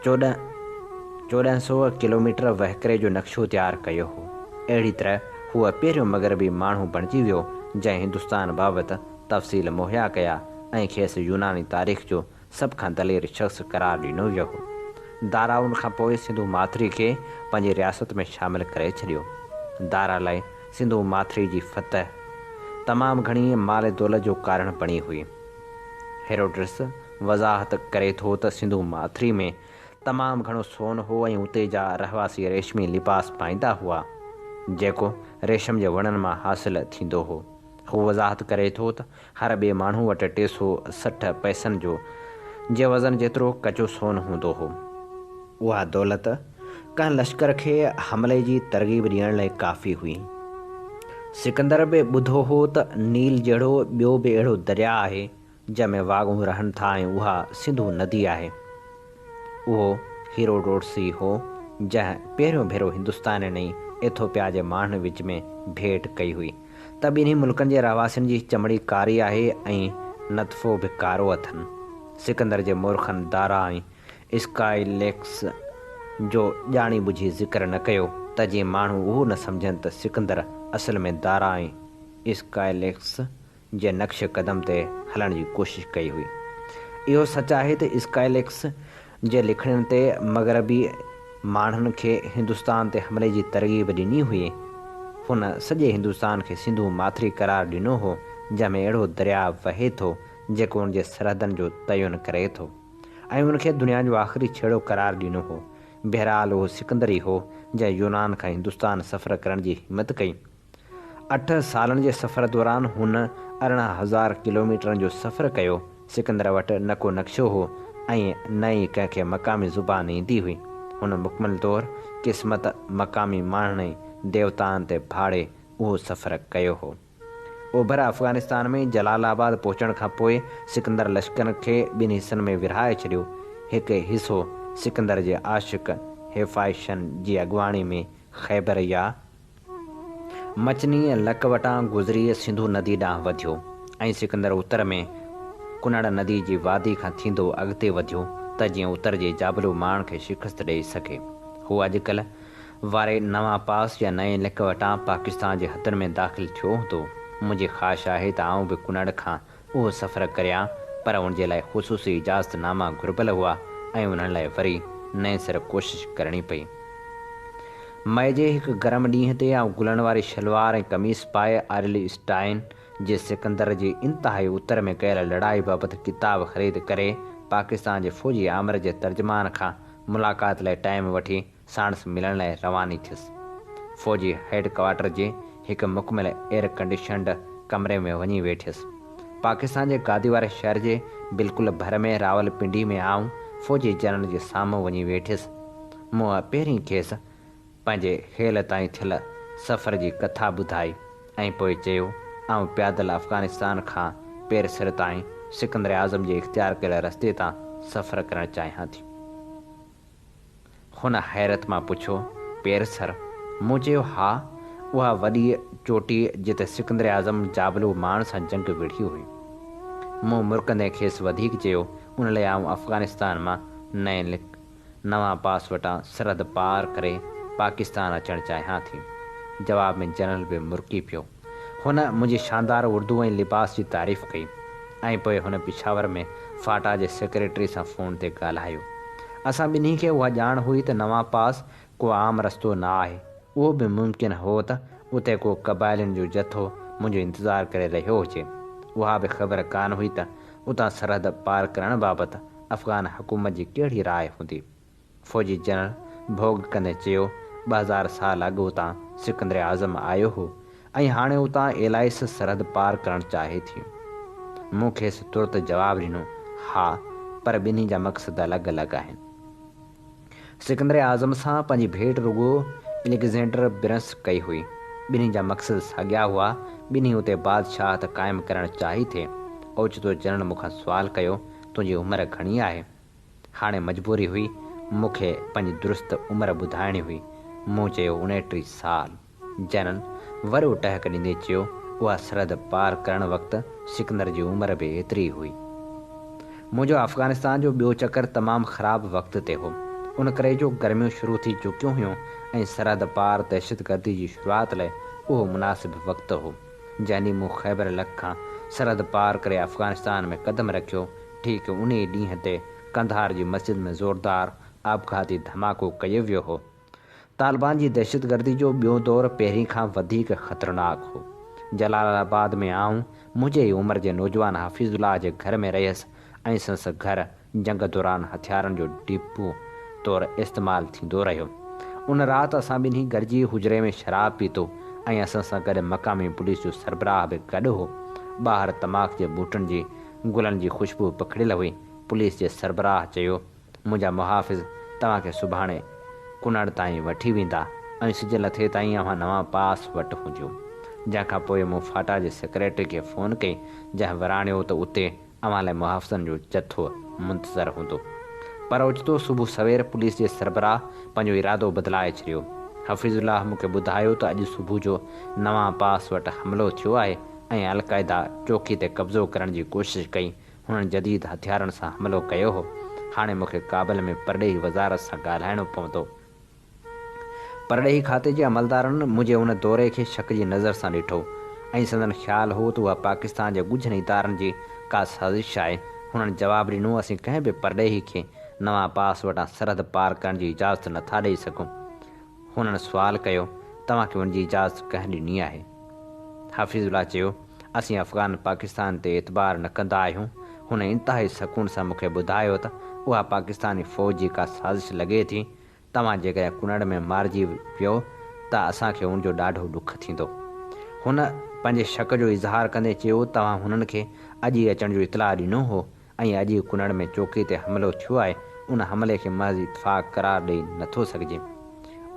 1400 ڪلوميٽر وهڪري جو نقشو تيار ڪيو هو. اهڙي طرح هو پهريون مغربي ماڻهو بڻجي ويو، جنهن هندستان بابت تفصيل مهيا ڪيا ۽ کيس يوناني تاريخ جو سڀ کان دلير شخص قرار ڏنو ويو هو. دارا ان کان پوء سنڌو ماٿري کي پنهنجي رياست ۾ شامل ڪري ڇڏيو. دارا لاء سنڌو ماٿري جي فتح تمام گهڻي مال دولت جو ڪارڻ بڻي هئي. هيروڊٽس وضاحت ڪري ٿو ته سنڌو ماٿري ۾ تمام گهڻو سون هو ۽ اتي جا رهواسي ريشمي لباس پائيندا هئا، جيڪو ريشم جي وڻن مان حاصل ٿيندو هو. هو وضاحت ڪري ٿو ته هر ٻئي ماڻهو وٽ 360 پئسن جو جي وزن جيترو ڪچو سون هوندو هو. اها دولت ڪنهن لشڪر کي حملي جي ترغيب ڏيڻ لاء ڪافي هئي. سڪندر به ٻڌو هو ته نيل جهڙو ٻيو به اهڙو درياء آهي، جنهن ۾ واڳون رهن ٿا ۽ اها سنڌو ندي آهي. اهو هيروڊوٽس ئي هو، جنهن پهريون ڀيرو هندستانين ۽ ايٿوپيا جي ماڻهن وچ ۾ ڀيٽ ڪئي هئي ته ٻنهي ملڪن جي رهواسين جي چمڙي ڪاري آهي ۽ نطفو به ڪارو اٿن. سڪندر جي مورخن دارا ۽ اسڪائيليڪس جو ڄاڻي ٻجهي ذڪر نه ڪيو ته جيئن ماڻهو اهو نه سمجهن ته سڪندر اصل ۾ دارا ۽ اسڪائيليڪس جي نقش قدم تي هلڻ جي ڪوشش ڪئي هئي. اهو سچ آهي ته اسڪائيليڪس جي لکڻين تي مغربي ماڻهن کي هندستان تي حملي جي ترغيب ڏني هئي. هن سڄي هندستان کي سنڌو ماٿري قرار ڏنو هو، جنهن ۾ اهڙو درياء وهي ٿو، جيڪو ان جي سرحدن جو تعين ڪري ٿو. ۽ ان کي دنيا جو آخري ڇيڙو قرار ڏنو هو. بهرحال اهو سڪندر ئي هو، جنهن يونان کان هندستان سفر ڪرڻ جي همت ڪئي. اٺ سالن جي سفر دوران هن 18,000 ڪلوميٽرن جو سفر ڪيو. سڪندر وٽ نه ڪو نقشو هو ۽ نه ئي ڪنهن کي مقامي زبان ايندي هئي. هن مڪمل طور قسمت، مقامي ماڻهن ۽ ديوتائن تي ڀاڙي اهو سفر ڪيو هو. اوڀر افغانستان ۾ جلال آباد پهچڻ کان پوء سڪندر لشڪر کي ٻن حصن ۾ ورهائي ڇڏيو. هڪ حصو سڪندر جي عاشق هيفائشن جي اڳواڻي ۾ خيبر يا مچني لڪ وٽان گذري سنڌو ندي ڏانهن وڌيو ۽ سڪندر اتر ۾ ڪنڙ ندي جي وادي کان ٿيندو اڳتي وڌيو ته جيئن اتر جي جابلو ماڻهن کي شڪست ڏئي سگهي. هو اڄڪلهه واري نوان پاس يا نئين لڪ وٽان پاڪستان جي حدن ۾ داخل ٿيو هوندو. منهنجي خواهش آهي ته آئون به ڪنڙ کان اهو سفر ڪريان پر ان جي لاء خصوصي اجازت ناما گهربل هئا ۽ انهن لاء وري نئين سر ڪوشش ڪرڻي پئي. مئي جي هڪ گرم ڏينهن تي آئون گلن واري شلوار ۽ قميص پائي آريل اسٽائن جي سڪندر جي انتهائي اتر ۾ ڪيل لڙائي بابت ڪتاب خريد ڪري پاڪستان جي فوجي آمر جي ترجمان کان ملاقات لاء ٽائيم وٺي ساڻس ملڻ لاء رواني ٿيس. فوجي هيڊ ڪوارٽر جي هڪ مڪمل ايئر ڪنڊيشنڊ ڪمري ۾ وڃي ويٺيس. پاڪستان جي گادي واري شهر جي بلڪل ڀر ۾ راولپنڊي ۾ آئون فوجي جنرل جي سامهون وڃي ويٺيس. مون پهرين کيس پنهنجي هيل تائين ٿيل سفر جي ڪٿا ٻڌائي ۽ پوء چيو، آئون پيادل افغانستان کان پير سر تائين سڪندر اعظم جي اختيار ڪيل رستي تان سفر ڪرڻ چاهيان ٿي. هن حيرت مان پڇيو، پير سر؟ مون چيو، ها، اها وڏي چوٽي جتي سڪندر اعظم جابلو ماڻ سان جنگ وڙهي هئي. مون مرڪندي کيس وڌيڪ چيو، ان لاء آئون افغانستان مان نئين لڪ، نوان پاس وٽان سرحد پار ڪري پاڪستان اچڻ چاهيان ٿي. جواب ۾ جنرل به مرڪي پيو. هن منهنجي شاندار اردو ۽ لباس جي تعريف ڪئي ۽ پوء هن پشاور ۾ فاٽا جي سيڪريٽري سان فون تي ڳالهايو. اسان ٻنهي کي اها ڄاڻ هئي ته نوان پاس ڪو عام رستو نه آهي. اهو به ممڪن هو ته اتي ڪو قبائلين جو جٿو منهنجو انتظار ڪري رهيو هجي. اها به خبر ڪانه هئي ته اتان سرحد پار ڪرڻ بابت افغان حڪومت جي ڪهڙي راء هوندي. فوجي جنرل ڀوڳ ڪندي چيو، 2000 سال اڳ اتان سڪندر اعظم آيو هو ۽ هاڻي اتان ايلائس سرحد پار ڪرڻ چاهي ٿي. مون کيس ترت جواب ڏنو، ها، پر ٻنهي جا مقصد الڳ الڳ آهن. سڪندر اعظم سان پنهنجي ڀيٽ رڳو اليگزينڊر برنس ڪئي هئي. ٻنهي جا مقصد ساڳيا هئا، ٻنهي اتي بادشاهت قائم ڪرڻ چاهي ٿي. اوچتو جنرل مون کان سوال ڪيو، تنهنجي عمر گهڻي آهي؟ هاڻي مجبوري هئي، مون کي پنهنجي درست عمر ٻڌائڻي هئي. مون چيو اڻيٽيهه سال. جنرل وڏو ٽهڪ ڏيندي چيو، اها سرحد پار ڪرڻ وقت سڪندر جي عمر به ايتري ئي هئي. منهنجو افغانستان جو ٻيو چڪر تمام خراب وقت تي هو. ان ڪري جو گرميون شروع ٿي چڪيون هيون ۽ سرحد پار دهشتگردي جي شروعات لاء اهو مناسب وقت هو. جنهن ڏينهن مون خيبر لڪ کان سرحد پار ڪري افغانستان ۾ قدم رکيو، ٺيڪ انهيء ڏينهن تي قنڌار جي مسجد ۾ زوردار آپگهاتي ڌماڪو ڪيو ويو هو. طالبان جي دهشتگردي جو ٻيو دور پهرين کان وڌيڪ خطرناڪ هو. جلال آباد ۾ آئون منهنجي ئي عمر جي نوجوان حفيظ الله جي گهر ۾ رهيس ۽ سندس گهر جنگ دوران هٿيارن جو ڊپو طور استعمال ٿيندو رهيو. ان رات اسان ٻنهي گڏجي حجري ۾ شراب پيتو ۽ اسان سان گڏ مقامي پوليس جو سربراهه به گڏ هو. ٻاهر تماڪ جي ٻوٽن جي گلن جي خوشبوء پکڙيل هئي. پوليس جي سربراهه چيو، منهنجا محافظ توهان کي سڀاڻي ڪنڙ تائين وٺي ويندا ۽ سج لٿي تائين اوهان نوان پاس وٽ هونديون. جنهن کان پوء مون فاٽا جي سيڪريٽري کي فون ڪئي، جنهن وراڻيو ته اتي اوهان لاء محافظن جو جٿو منتظر هوندو. پر اوچتو صبح سوير پوليس جي سربراهه پنهنجو ارادو بدلائي ڇڏيو. حفيظ الله مون کي ٻڌايو ته اڄ صبح جو نوان پاس وٽ حملو ٿيو آهي ۽ القاعده چوڪي تي قبضو ڪرڻ جي ڪوشش ڪئي. هنن جديد هٿيارن سان حملو ڪيو هو. هاڻي مون کي ڪابل ۾ پرڏيهي وزارت سان ڳالهائڻو پوندو. پرڏيهي کاتي جي عملدارن منهنجي ان دوري کي شڪ جي نظر سان ڏٺو ۽ سندن خيال هو ته اها پاڪستان جي ڳجهن ادارن جي ڪا سازش آهي. هنن جواب ڏنو، اسين ڪنهن به پرڏيهي کي نوان پاس وٽان سرحد پار ڪرڻ جي اجازت نٿا ڏئي سگهون. هنن سوال ڪيو، توهان کي ان جي اجازت ڪنهن ڏني آهي؟ حفيظ الله چيو، اسين افغان پاڪستان تي اعتبار نه ڪندا آهيون. هن انتهائي سڪون سان مون کي ٻڌايو ته اها پاڪستاني فوج جي ڪا سازش لڳي ٿي. توهان جيڪڏهن ڪنڙ ۾ مارجي ويو ته اسان کي ان جو ڏاڍو ڏک ٿيندو. هن پنهنجي شڪ جو اظهار ڪندي چيو، توهان هنن کي اڄ ئي اچڻ جو اطلاع ڏنو هو. ۽ اڄ ئي ڪنڙ ۾ چوڪي تي حملو ٿيو آهي، ان حملي کي محض اتفاق قرار ڏئي نٿو سگهجي.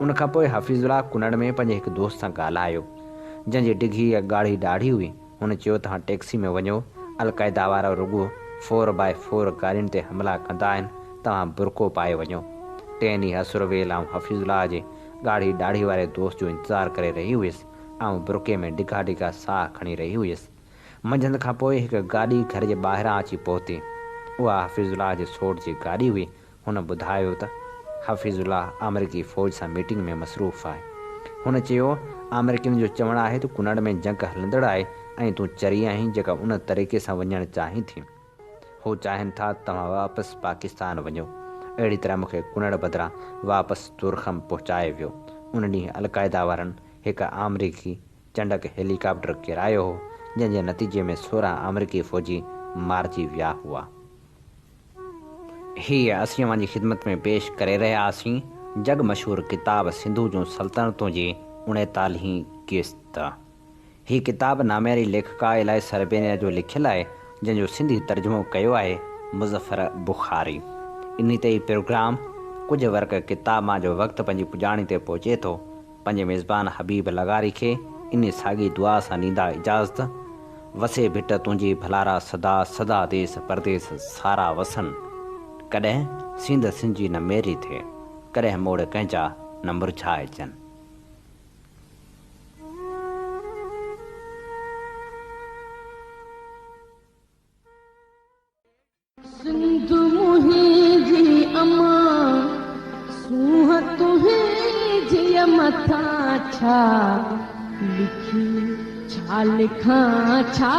ان کان پوء حفيظ الله ڪنڙ ۾ پنهنجي هڪ دوست سان ڳالهايو، جنهن جي ڊگهي ۽ ڳاڙهي ڏاڙهي هئي. هن چيو توهان ٽيڪسي ۾ وڃو، القاعده وارا رڳو فور باء فور گاڏين تي حملا ڪندا آهن، توهان برقعو پائي وڃو. ٽئين ڏينهن اسر ويل آئون حفيظ الله جي ڳاڙهي ڏاڙهي واري دوست جو انتظار ڪري رهي هيس. آئون برقعي ۾ ڊگها ڊگها ساهه کڻي رهي هيس. منجهند کان پوء هڪ گاڏي گهر جي ٻاهران اچي پهتي. اها حفيظ الله جي سوٽ جي گاڏي هئي. هن ٻڌايو ته حفيظ الله آمريڪي فوج سان ميٽنگ ۾ مصروف آهي. هن چيو، آمريڪين جو چوڻ آهي ته ڪنڙ ۾ جنگ هلندڙ آهي ۽ تون چري آهين جيڪا ان طريقي سان وڃڻ چاهين ٿي. هو چاهين ٿا ته توهان واپس پاڪستان وڃو. اهڙي طرح مون کي ڪنڙ بدران واپس تورخم پهچايو ويو. ان ڏينهن القاعده وارن هڪ آمريڪي چنڊڪ هيلي ڪاپٽر ڪيرايو هو، جنهن جي نتيجي ۾ 16 آمريڪي فوجي مارجي ويا هئا. هيء اسين اوهان جي خدمت ۾ پيش ڪري رهيا هئاسين جڳ مشهور ڪتاب سنڌو جون سلطنتون جي اڻيتالهين قسط. هي ڪتاب نامياري ليکڪا الائي سربينيا جو لکيل آهي، جنهن جو سنڌي ترجمو ڪيو آهي مظفر بخاري. انهي تي هي پروگرام ڪجهه ورق ڪتاب مان جو وقت پنهنجي پڄاڻي تي پهچي ٿو. پنهنجي ميزبان حبيب لغاري کي انهي ساڳي دعا سان ڏيندا اجازت، وسي ڀٽ تنهنجي ڀلارا سدا سدا ديس پرديس سارا وسن، ڪڏهن سينڌ سنجي نه ميري ٿئي، ڪڏهن موڙ ڪنهن جا نه مرجهائجن. سنڌ منهنجي امان، سونهن تنهنجيء مٿان ڇا لکي ڇا لکان ڇا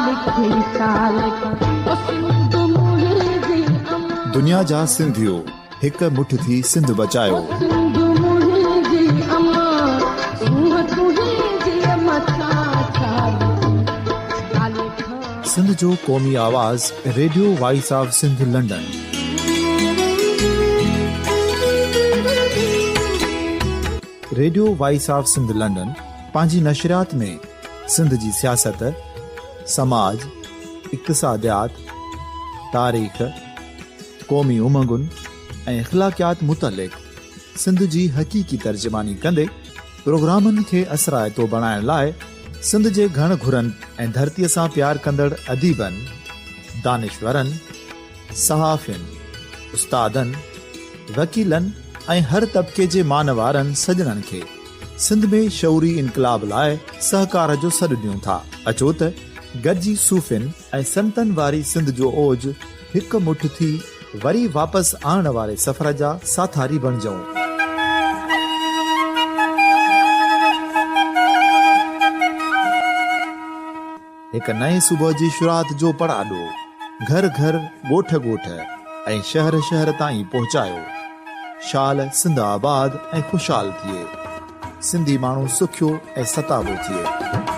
لکي ڇا لکان او سنڌ منهنجي امان. دنيا جا سنڌيو هڪ مٺ ٿي سنڌ بچايو. او سنڌ منهنجي امان، سونهن تنهنجيء مٿان ڇا لکي ڇا لکان. سنڌ جو قومي آواز radio voice of Sindh London. Radio voice of Sindh London پنهنجي نشريات ۾ سنڌ جي سياست، سماج، اقتصاديات، تاريخ، قومي امنگن ۽ اخلاقيات متعلق سنڌ جي حقيقي ترجماني ڪندي پروگرامن کي اثرائتو بڻائڻ لاء سنڌ جي گهڻ گهرن ۽ ڌرتيء سان پيار ڪندڙ اديبن، دانشورن، صحافين، استادن، وڪيلن ۽ هر طبقي جي مان وارن سڄڻن کي سنڌ ۾ شعوري انقلاب لاء سهڪار جو سڏ ڏيون ٿا. اچو ته گڏجي صوفين ۽ سنتن واري سنڌ جو اوج هڪ مٺ ٿي وري واپس آڻڻ واري سفر جا ساٿاري بڻجون. هڪ نئين صبح جي شروعات جو پڙاڏو گهر گهر، ڳوٺ ڳوٺ ۽ شهر شهر تائين پهچايو. شال سنڌ آباد ۽ خوشحال ٿئي. سنڌي ماڻهو سکيو ۽ ستابو ٿئي.